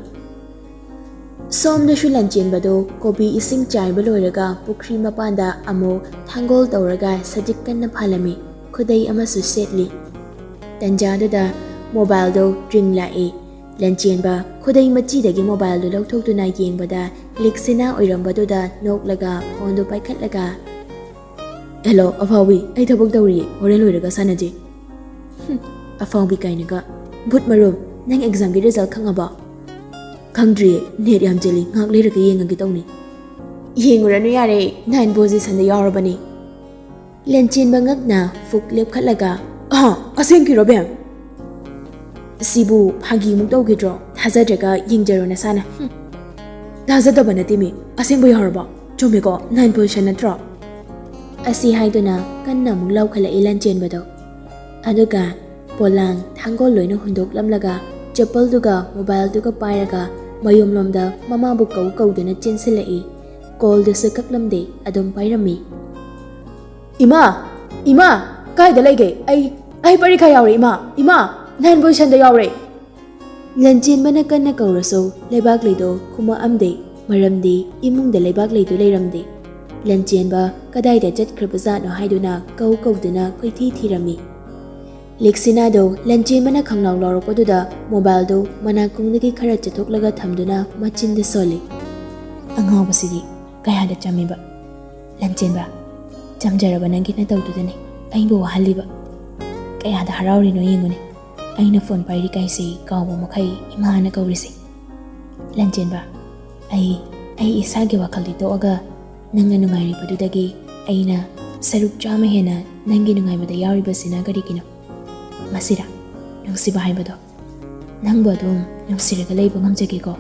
ꯁꯣꯝꯗꯁꯨ ꯂꯟꯆꯦꯟꯕꯗꯣ ꯀꯣꯕꯤ ꯏꯁꯤꯡ ꯆꯥꯏꯕ ꯂꯣꯏꯔꯒ ꯄꯨꯈ꯭ꯔꯤ ꯃꯄꯥꯟꯗ ꯑꯃꯨꯛ ꯊꯥꯡꯒꯣꯜ ꯇꯧꯔꯒ ꯁꯖꯤꯛ ꯀꯟꯅ ꯐꯥꯜꯂꯝꯃꯤ꯫ ꯈꯨꯗꯩ ꯑꯃꯁꯨ ꯁꯦꯠꯂꯤ꯫ ꯇꯟꯖꯥꯗꯨꯗ ꯃꯣꯕꯥꯏꯜꯗꯣ ꯔꯤꯡ ꯂꯥꯛꯏ꯫ ꯂꯟꯆꯦꯟꯕ ꯈꯨꯗꯩ ꯃꯆꯤꯗꯒꯤ ꯃꯣꯕꯥꯏꯜꯗꯨ ꯂꯧꯊꯣꯛꯇꯨꯅ ꯌꯦꯡꯕꯗ ꯂꯤꯛꯁꯤꯅꯥ ꯑꯣꯏꯔꯝꯕꯗꯨꯗ ꯅꯣꯛꯂꯒ ꯐꯣꯟꯗꯨ ꯄꯥꯏꯈꯠꯂꯒ, "ꯍꯦꯜꯂꯣ ꯑꯐꯥꯎꯕꯤ, ꯑꯩ ꯊꯕꯛ ꯇꯧꯔꯤꯌꯦ, ꯍꯣꯔꯦꯟ ꯂꯣꯏꯔꯒ ꯁꯥꯟꯅꯖꯦ"꯫ "ꯍꯨꯝ, ꯑꯐꯥꯎꯕꯤ ꯀꯥꯏꯅꯒ꯫ ꯕꯨꯠ ꯃꯔꯨꯝ, ꯅꯪ ꯑꯦꯛꯖꯥꯝꯒꯤ ꯔꯤꯖꯜ ꯈꯪꯉꯕꯣ?" "ꯈꯪꯗ꯭ꯔꯤꯌꯦ, ꯅꯦꯠ ꯌꯥꯝ ꯆꯤꯜꯂꯤ, ꯉꯥꯏꯍꯥꯛ ꯂꯩꯔꯒ ꯌꯦꯡꯉꯒꯦ ꯇꯧꯅꯤ"꯫ "ꯌꯦꯡꯉꯨꯔꯅꯨ ꯌꯥꯔꯦ, ꯅꯥꯏꯟ ꯄꯣꯖꯤꯁꯟꯗ ꯌꯥꯎꯔꯕꯅꯤ"꯫ ꯂꯟꯆꯦꯟꯕ ꯉꯛꯅ ꯐꯨꯛ ꯂꯦꯞꯈꯠꯂꯒ, "ꯑꯍ, ꯑꯁꯦꯡꯀꯤꯔꯣ ꯕꯦꯝ?" "ꯑꯁꯤꯕꯨ ꯐꯥꯒꯤꯃꯨꯛ ꯇꯧꯈꯤꯗ꯭ꯔꯣ? ꯊꯥꯖꯗ꯭ꯔꯒ ꯌꯦꯡꯖꯔꯣ ꯅꯁꯥꯅ"꯫ "ꯍꯨꯝ, ꯊꯥꯖꯗꯕ ꯅꯠꯇꯦꯃꯤ, ꯑꯁꯦꯡꯕ ꯌꯥꯎꯔꯕꯣ? ꯆꯨꯝꯃꯤꯀꯣ, ꯅꯥꯏꯟ ꯄꯣꯖꯤꯁꯟ ꯅꯠꯇ꯭ꯔꯣ?" ꯑꯁꯤ ꯍꯥꯏꯗꯨꯅ ꯀꯟꯅ ꯑꯃꯨꯛ ꯂꯥꯎꯈꯠꯂꯛꯏ ꯂꯟꯆꯦꯟꯕꯗꯣ꯫ ꯑꯗꯨꯒ ꯄꯣꯂꯥꯡ ꯊꯥꯡꯒꯣꯜ ꯂꯣꯏꯅ ꯍꯨꯟꯗꯣꯛꯂꯝꯂꯒ, ꯆꯦꯄꯜꯗꯨꯒ ꯃꯣꯕꯥꯏꯜꯗꯨꯒ ꯄꯥꯏꯔꯒ ꯃꯌꯨꯝꯂꯣꯝꯗ ꯃꯃꯥꯕꯨ ꯀꯧ ꯀꯧꯗꯨꯅ ꯆꯦꯟꯁꯤꯜꯂꯛꯏ꯫ ꯀꯣꯜꯗꯨꯁꯨ ꯀꯛꯂꯝꯗꯦ, ꯑꯗꯨꯝ ꯄꯥꯏꯔꯝꯃꯤ꯫ "ꯏꯃꯥ! ꯏꯃꯥ! ꯀꯥꯏꯗ ꯂꯩꯒꯦ? ꯑꯩ, ꯑꯩ ꯄꯔꯤꯈꯥ ꯌꯥꯎꯔꯦ, ꯏꯃꯥ! ꯏꯃꯥ! ꯅꯥꯏꯟ ꯄꯣꯖꯤꯁꯟꯗ ꯌꯥꯎꯔꯦ!" ꯂꯟꯆꯦꯟꯕꯅ ꯀꯟꯅ ꯀꯧꯔꯁꯨ ꯂꯩꯕꯥꯛ ꯂꯩꯗꯣ ꯈꯨꯝꯃꯛꯑꯝꯗꯦ, ꯃꯔꯝꯗꯤ ꯏꯃꯨꯡꯗ ꯂꯩꯕꯥꯛ ꯂꯩꯗꯣ ꯂꯩꯔꯝꯗꯦ꯫ ꯂꯟꯆꯦꯟꯕ ꯀꯗꯥꯏꯗ ꯆꯠꯈ꯭ꯔꯕꯖꯥꯠꯅꯣ ꯍꯥꯏꯗꯨꯅ ꯀꯧ ꯀꯧꯗꯨꯅ ꯀꯣꯏꯊꯤ ꯊꯤꯔꯝꯃꯤ꯫ ꯂꯤꯛꯁꯤꯅꯥꯗꯣ ꯂꯟꯆꯦꯟꯕꯅ ꯈꯪꯂꯥꯎ ꯂꯥꯎꯔꯛꯄꯗꯨꯗ ꯃꯣꯕꯥꯏꯜꯗꯣ ꯃꯅꯥꯀꯣꯡꯗꯒꯤ ꯈꯔ ꯆꯠꯊꯣꯛꯂꯒ ꯊꯝꯗꯨꯅ ꯃꯆꯤꯟꯗ ꯁꯣꯜꯂꯤ꯫ "ꯑꯉꯥꯎꯕꯁꯤꯗꯤ ꯀꯌꯥꯗ ꯆꯝꯃꯤꯕ! ꯂꯟꯆꯦꯟꯕ, ꯆꯝꯖꯔꯕ ꯅꯪꯒꯤ ꯅꯇꯧꯗꯨꯗꯅꯤ ꯑꯩꯕꯨ ꯋꯥꯍꯜꯂꯤꯕ꯫ ꯀꯌꯥꯗ ꯍꯔꯥꯎꯔꯤꯅꯣ ꯌꯦꯡꯉꯨꯅꯦ꯫ ꯑꯩꯅ ꯐꯣꯟ ꯄꯥꯏꯔꯤꯀꯥꯏꯁꯤ ꯀꯥꯎꯕ ꯃꯈꯩ ꯏꯃꯥꯅ ꯀꯧꯔꯤꯁꯦ꯫ ꯂꯟꯆꯦꯟꯕ, ꯑꯩ, ꯑꯩ ꯏꯁꯥꯒꯤ ꯋꯥꯈꯜꯗꯤ ꯇꯣꯛꯑꯒ ꯅꯪꯅ ꯅꯨꯡꯉꯥꯏꯔꯤꯕꯗꯨꯗꯒꯤ ꯑꯩꯅ ꯁꯔꯨꯛ ꯆꯥꯝꯃ ꯍꯦꯟꯅ ꯅꯪꯒꯤ ꯅꯨꯡꯉꯥꯏꯕꯗ ꯌꯥꯎꯔꯤꯕꯁꯤꯅ ꯀꯔꯤꯒꯤꯅꯣ? ꯃꯁꯤꯔꯥ ꯅꯨꯡꯁꯤꯕ ꯍꯥꯏꯕꯗꯣ? ꯅꯪꯕꯨ ꯑꯗꯨꯝ ꯅꯨꯡꯁꯤꯔꯒ ꯂꯩꯕ ꯉꯝꯖꯒꯦꯀꯣ"꯫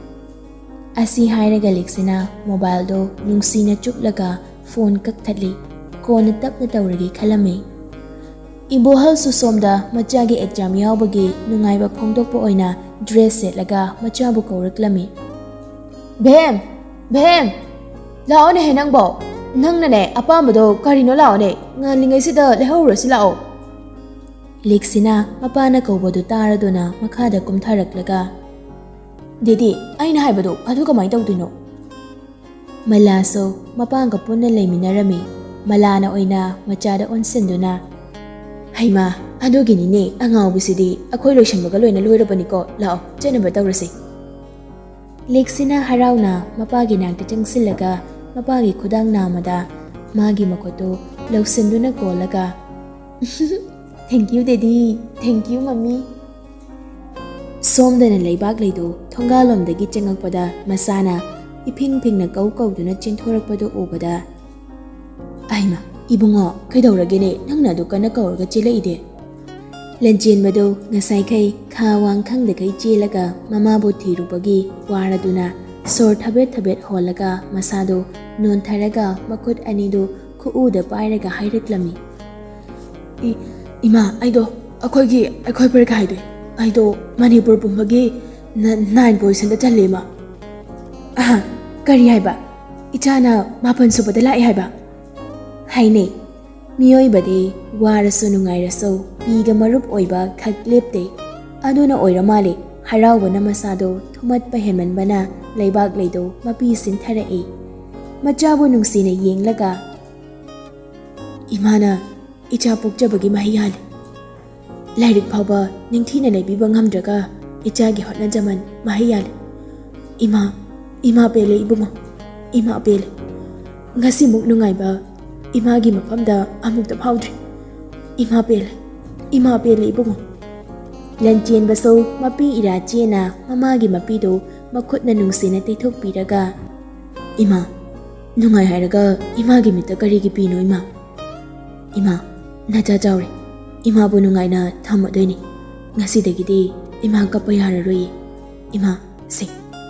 ꯑꯁꯤ ꯍꯥꯏꯔꯒ ꯂꯤꯛꯁꯤꯅ ꯃꯣꯕꯥꯏꯜꯗꯣ ꯅꯨꯡꯁꯤꯅ ꯆꯨꯞꯂꯒ ꯐꯣꯟ ꯀꯛꯊꯠꯂꯤ꯫ ꯀꯣꯟꯅ ꯇꯞꯅ ꯇꯧꯔꯒꯦ ꯈꯜꯂꯝꯃꯤ꯫ ꯏꯕꯣꯍꯜꯁꯨ ꯁꯣꯝꯗ ꯃꯆꯥꯒꯤ ꯑꯦꯛꯖꯥꯝ ꯌꯥꯎꯕꯒꯤ ꯅꯨꯡꯉꯥꯏꯕ ꯐꯣꯡꯗꯣꯛꯄ ꯑꯣꯏꯅ ꯗ꯭ꯔꯦꯁ ꯁꯦꯠꯂꯒ ꯃꯆꯥꯕꯨ ꯀꯧꯔꯛꯂꯝꯃꯤ꯫ "ꯚꯦꯝ! ꯚꯦꯝ! ꯂꯥꯛꯑꯣꯅꯦꯍꯦ ꯅꯪꯕꯣ! ꯅꯪꯅꯅꯦ ꯑꯄꯥꯝꯕꯗꯣ ꯀꯔꯤꯅꯣ ꯂꯥꯛꯑꯣꯅꯦ! ꯉꯜꯂꯤꯉꯩꯁꯤꯗ ꯂꯩꯍꯧꯔꯁꯤ ꯂꯥꯛꯑꯣ"꯫ ꯂꯤꯛꯁꯤꯅ ꯃꯄꯥꯅ ꯀꯧꯕꯗꯨ ꯇꯥꯔꯗꯨꯅ ꯃꯈꯥꯗ ꯀꯨꯝꯊꯔꯛꯂꯒ, "ꯗꯦꯗꯤ, ꯑꯩꯅ ꯍꯥꯏꯕꯗꯣ ꯑꯗꯨ ꯀꯃꯥꯏꯅ ꯇꯧꯗꯣꯏꯅꯣ?" ꯃꯂꯥꯁꯨ ꯃꯄꯥꯒ ꯄꯨꯟꯅ ꯂꯩꯃꯤꯟꯅꯔꯝꯃꯤ꯫ ꯃꯂꯥꯅ ꯑꯣꯏꯅ ꯃꯆꯥꯗ ꯑꯣꯟꯁꯤꯟꯗꯨꯅ, "ꯍꯩꯃꯥ, ꯑꯗꯨꯒꯤꯅꯤꯅꯦ ꯑꯉꯥꯎꯕꯤꯁꯤꯗꯤ, ꯑꯩꯈꯣꯏ ꯂꯣꯏꯁꯤꯟꯕꯒ ꯂꯣꯏꯅ ꯂꯣꯏꯔꯕꯅꯤꯀꯣ, ꯂꯥꯛꯑꯣ ꯆꯠꯅꯕ ꯇꯧꯔꯁꯤ"꯫ ꯂꯤꯛꯁꯤꯅ ꯍꯔꯥꯎꯅ ꯃꯄꯥꯒꯤ ꯅꯥꯛꯇ ꯆꯪꯁꯤꯜꯂꯒ ꯃꯄꯥꯒꯤ ꯈꯨꯗꯥꯡ ꯅꯥꯝꯃꯗ ꯃꯥꯒꯤ ꯃꯈꯨꯠꯇꯨ ꯂꯧꯁꯤꯟꯗꯨꯅ ꯀꯣꯜꯂꯒ, "Thank you, Daddy. Thank you, Mommy." ꯁꯣꯝꯗꯅ ꯂꯩꯕꯥꯛꯂꯩꯗꯨ ꯊꯣꯡꯒꯥꯜꯂꯣꯝꯗꯒꯤ ꯆꯪꯉꯛꯄꯗ ꯃꯁꯥꯅ ꯏꯐꯤꯡ ꯐꯤꯡꯅ ꯀꯧ ꯀꯧꯗꯨꯅ ꯆꯦꯟꯊꯣꯔꯛꯄꯗꯨ ꯎꯕꯗ, "ꯑꯩꯃ, ꯏꯕꯨꯡꯉꯣ, ꯀꯩꯗꯧꯔꯒꯦꯅꯦ? ꯅꯪꯅ ꯑꯗꯨ ꯀꯟꯅ ꯀꯧꯔꯒ ꯆꯦꯜꯂꯛꯏꯗꯦ?" ꯂꯟꯆꯦꯟꯕꯗꯨ ꯉꯁꯥꯏꯈꯩ ꯈꯥ ꯋꯥꯡ ꯈꯪꯗꯈꯩ ꯆꯦꯜꯂꯒ ꯃꯃꯥꯕꯨ ꯊꯤꯔꯨꯕꯒꯤ ꯋꯥꯔꯗꯨꯅ ꯁꯣꯔ ꯊꯕꯦꯠ ꯊꯕꯦꯠ ꯍꯣꯜꯂꯒ ꯃꯁꯥꯗꯨ ꯅꯣꯟꯊꯔꯒ ꯃꯈꯨꯠ ꯑꯅꯤꯗꯨ ꯈꯨꯎꯗ ꯄꯥꯏꯔꯒ ꯍꯥꯏꯔꯛꯂꯝꯃꯤ꯫ "ꯏ-, ꯏꯃꯥ, ꯑꯩꯗꯣ ꯑꯩꯈꯣꯏꯒꯤ, ꯑꯩꯈꯣꯏ ꯄꯔꯤꯈꯥ ꯍꯥꯏꯗꯣꯏ꯫ ꯑꯩꯗꯣ ꯃꯅꯤꯄꯨꯔ ꯄꯨꯝꯕꯒꯤ ꯅ-, ꯅꯥꯏꯟ ꯄꯣꯖꯤꯁꯟꯗ ꯆꯜꯂꯦ, ꯏꯃꯥ꯫ ꯑꯍ, ꯀꯔꯤ ꯍꯥꯏꯕ? ꯏꯆꯥꯅ ꯃꯥꯄꯟ ꯁꯨꯕꯗ ꯂꯥꯛꯑꯦ ꯍꯥꯏꯕ?" ꯍꯥꯏꯅꯩ꯫ ꯃꯤꯑꯣꯏꯕꯗꯤ ꯋꯥꯔꯁꯨ ꯅꯨꯡꯉꯥꯏꯔꯁꯨ ꯄꯤꯒ ꯃꯔꯨꯞ ꯑꯣꯏꯕ ꯈꯛ ꯂꯦꯞꯇꯦ꯫ ꯑꯗꯨꯅ ꯑꯣꯏꯔ ꯃꯥꯜꯂꯦ, ꯍꯔꯥꯎꯕꯅ ꯃꯁꯥꯗꯣ ꯊꯨꯝꯍꯠꯄ ꯍꯦꯟꯃꯟꯕꯅ ꯂꯩꯕꯥꯛꯂꯩꯗꯣ ꯃꯄꯤ ꯁꯤꯟꯊꯔꯛꯏ꯫ ꯃꯆꯥꯕꯨ ꯅꯨꯡꯁꯤꯅ ꯌꯦꯡꯂꯒ, "ꯏꯃꯥꯅ ꯏꯆꯥ ꯄꯣꯛꯆꯕꯒꯤ ꯃꯍꯩ ꯌꯥꯜꯂꯤ꯫ ꯂꯥꯏꯔꯤꯛ ꯐꯥꯎꯕ ꯅꯤꯡꯊꯤꯅ ꯂꯩꯕꯤꯕ ꯉꯝꯗ꯭ꯔꯒ ꯏꯆꯥꯒꯤ ꯍꯣꯠꯅꯖꯃꯟ ꯃꯍꯩ ꯌꯥꯜꯂꯤ꯫ ꯏꯃꯥ, ꯏꯃꯥ ꯄꯦꯜꯂꯦ ꯏꯕꯨꯡꯉꯣ, ꯏꯃꯥ ꯄꯦꯜꯂꯦ꯫ ꯉꯁꯤꯃꯨꯛ ꯅꯨꯡꯉꯥꯏꯕ ꯏꯃꯥꯒꯤ ꯃꯐꯝꯗ ꯑꯃꯨꯛꯇ ꯐꯥꯎꯗ꯭ꯔꯤ꯫ ꯏꯃꯥ ꯄꯦꯜꯂꯦ, ꯏꯃꯥ ꯄꯦꯜꯂꯦ ꯏꯕꯨꯡꯉꯣ꯫" ꯂꯟꯆꯦꯟꯕꯁꯨ ꯃꯄꯤ ꯏꯔꯥ ꯆꯦꯅ ꯃꯃꯥꯒꯤ ꯃꯄꯤꯗꯨ ꯃꯈꯨꯠꯅ ꯅꯨꯡꯁꯤꯅ ꯇꯩꯊꯣꯛꯄꯤꯔꯒ, "ꯏꯃꯥ, ꯅꯨꯡꯉꯥꯏ ꯍꯥꯏꯔꯒ ꯏꯃꯥꯒꯤ ꯃꯤꯠꯇ ꯀꯔꯤꯒꯤ ꯄꯤꯅꯣ, ꯏꯃꯥ? ꯏꯃꯥ, ꯅꯆꯥ ꯆꯥꯎꯔꯦ꯫ ꯏꯃꯥꯕꯨ ꯅꯨꯡꯉꯥꯏꯅ ꯊꯝꯃꯗꯣꯏꯅꯤ꯫ ꯉꯁꯤꯗꯒꯤꯗꯤ ꯏꯃꯥ ꯀꯞꯄ ꯌꯥꯔꯔꯣꯏꯌꯦ꯫ ꯏꯃꯥ, ꯁꯦ,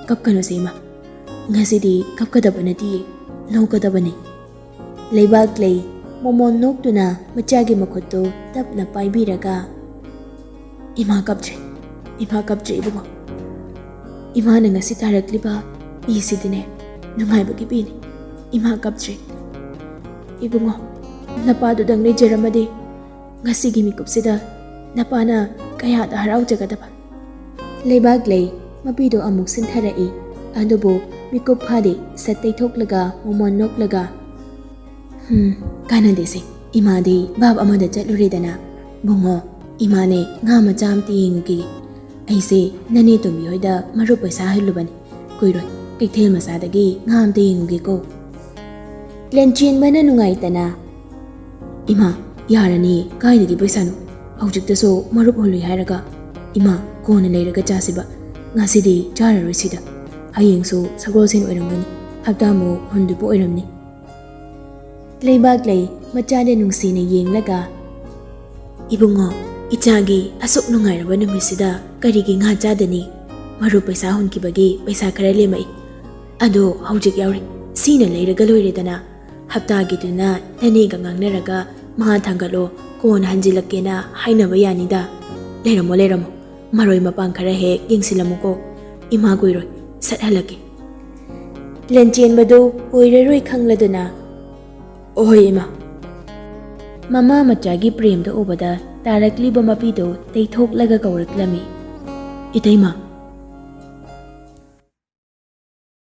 ꯀꯞꯀꯅꯨꯁꯦ ꯏꯃꯥ꯫ ꯉꯁꯤꯗꯤ ꯀꯞꯀꯗꯕ ꯅꯠꯇꯤꯌꯦ, ꯅꯣꯛꯀꯗꯕꯅꯤ꯫" ꯂꯩꯕꯥꯛꯂꯩ ꯃꯣꯃꯣꯟ ꯅꯣꯛꯇꯨꯅ ꯃꯆꯥꯒꯤ ꯃꯈꯨꯠꯇꯨ ꯇꯞꯅ ꯄꯥꯏꯕꯤꯔꯒ, "ꯏꯃꯥ ꯀꯞꯇ꯭ꯔꯦ, ꯏꯃꯥ ꯀꯞꯇ꯭ꯔꯦ ꯏꯕꯨꯡꯉꯣ꯫ ꯏꯃꯥꯅ ꯉꯁꯤ ꯊꯥꯔꯛꯂꯤꯕ ꯄꯤꯁꯤꯗꯤꯅꯦ, ꯅꯨꯡꯉꯥꯏꯕꯒꯤ ꯄꯤꯅꯤ꯫ ꯏꯃꯥ ꯀꯞꯇ꯭ꯔꯦ꯫ ꯏꯕꯨꯡꯉꯣ, ꯅꯄꯥꯗꯨꯗꯪ ꯂꯩꯖꯔꯝꯃꯗꯤ ꯉꯁꯤꯒꯤ ꯃꯤꯀꯨꯞꯁꯤꯗ ꯅꯄꯥꯅ ꯀꯌꯥꯗ ꯍꯔꯥꯎꯖꯒꯗꯕ꯫" ꯂꯩꯕꯥꯛꯂꯩ ꯃꯄꯤꯗꯨ ꯑꯃꯨꯛ ꯁꯤꯟꯊꯔꯛꯏ꯫ ꯑꯗꯨꯕꯨ ꯃꯤꯀꯨꯞ ꯐꯥꯗꯦ, ꯁꯠ ꯇꯩꯊꯣꯛꯂꯒ ꯃꯣꯃꯣꯟ ꯅꯣꯛꯂꯒ, "ꯍꯨꯝ, ꯀꯥꯟꯅꯗꯦꯁꯦ, ꯏꯃꯥꯗꯤ ꯚꯥꯞ ꯑꯃꯗ ꯆꯠꯂꯨꯔꯦꯗꯅ꯫ ꯕꯨꯡꯉꯣ, ꯏꯃꯥꯅꯦ ꯉꯥ ꯃꯆꯥ ꯑꯝꯇ ꯌꯦꯡꯉꯨꯒꯦ꯫ ꯑꯩꯁꯦ ꯅꯅꯦ ꯇꯣꯝꯕꯤ ꯍꯣꯏꯗ ꯃꯔꯨꯞ ꯄꯩꯁꯥ ꯍꯜꯂꯨꯕꯅꯤ꯫ ꯀꯨꯏꯔꯣꯏ, ꯀꯩꯊꯦꯜ ꯃꯆꯥꯗꯒꯤ ꯉꯥ ꯑꯝꯇ ꯌꯦꯡꯉꯨꯒꯦꯀꯣ꯫" ꯂꯟꯆꯦꯟꯕꯅ ꯅꯨꯡꯉꯥꯏꯇꯅ, "ꯏꯃꯥ, ꯌꯥꯔꯅꯤ, ꯀꯥꯏꯗꯒꯤ ꯄꯩꯁꯥꯅꯣ? ꯍꯧꯖꯤꯛꯇꯁꯨ ꯃꯔꯨꯞ ꯍꯨꯜꯂꯨꯏ ꯍꯥꯏꯔꯒ꯫ ꯏꯃꯥ, ꯀꯣꯟꯅ ꯂꯩꯔꯒ ꯆꯥꯁꯤꯕ, ꯉꯁꯤꯗꯤ ꯆꯥꯔꯔꯣꯏ ꯁꯤꯗ꯫ ꯍꯌꯦꯡꯁꯨ ꯁꯒꯣꯜꯁꯦꯟ ꯑꯣꯏꯔꯝꯒꯅꯤ, ꯍꯞꯇꯥꯃꯨꯛ ꯍꯨꯟꯗꯣꯏꯕ ꯑꯣꯏꯔꯝꯅꯤ"꯫ ꯂꯩꯕꯥꯛꯂꯩ ꯃꯆꯥꯗ ꯅꯨꯡꯁꯤꯅ ꯌꯦꯡꯂꯒ, "ꯏꯕꯨꯡꯉꯣ, ꯏꯆꯥꯒꯤ ꯑꯁꯨꯛ ꯅꯨꯡꯉꯥꯏꯔꯕ ꯅꯨꯃꯤꯠꯁꯤꯗ ꯀꯔꯤꯒꯤ ꯉꯥ ꯆꯥꯗꯅꯤ? ꯃꯔꯨꯞ ꯄꯩꯁꯥ ꯍꯨꯟꯈꯤꯕꯒꯤ ꯄꯩꯁꯥ ꯈꯔ ꯂꯦꯝꯃꯛꯏ꯫ ꯑꯗꯣ ꯍꯧꯖꯤꯛ ꯌꯥꯎꯔꯤ, ꯁꯤꯅ ꯂꯩꯔꯒ ꯂꯣꯏꯔꯦꯗꯅ꯫ ꯍꯞꯇꯥꯒꯤꯗꯨꯅ ꯅꯅꯦꯒ ꯉꯥꯡꯅꯔꯒ ꯃꯥ ꯊꯥꯡꯒꯠꯂꯣ, ꯀꯣꯟꯅ ꯍꯟꯖꯤꯜꯂꯛꯀꯦꯅ ꯍꯥꯏꯅꯕ ꯌꯥꯅꯤꯗ꯫ ꯂꯩꯔꯝꯃꯣ, ꯂꯩꯔꯝꯃꯣ꯫ ꯃꯔꯣꯏ ꯃꯄꯥꯡ ꯈꯔ ꯍꯦꯛ ꯌꯦꯡꯁꯤꯜꯂꯝꯃꯨꯀꯣ꯫ ꯏꯃꯥ ꯀꯨꯏꯔꯣꯏ, ꯁꯠ ꯍꯜꯂꯛꯀꯦ"꯫ ꯂꯟꯆꯦꯟꯕꯗꯨ ꯑꯣꯏꯔꯔꯣꯏ ꯈꯪꯂꯗꯨꯅ, "ꯑꯣꯍꯣꯏ ꯏꯃꯥ"꯫ ꯃꯃꯥ ꯃꯆꯥꯒꯤ ꯄ꯭ꯔꯦꯝꯗꯨ ꯎꯕꯗ ꯇꯥꯔꯛꯂꯤꯕ ꯃꯄꯤꯗꯨ ꯇꯩꯊꯣꯛꯂꯒ ꯀꯧꯔꯛꯂꯝꯃꯤ, "ꯏꯇꯩꯃ,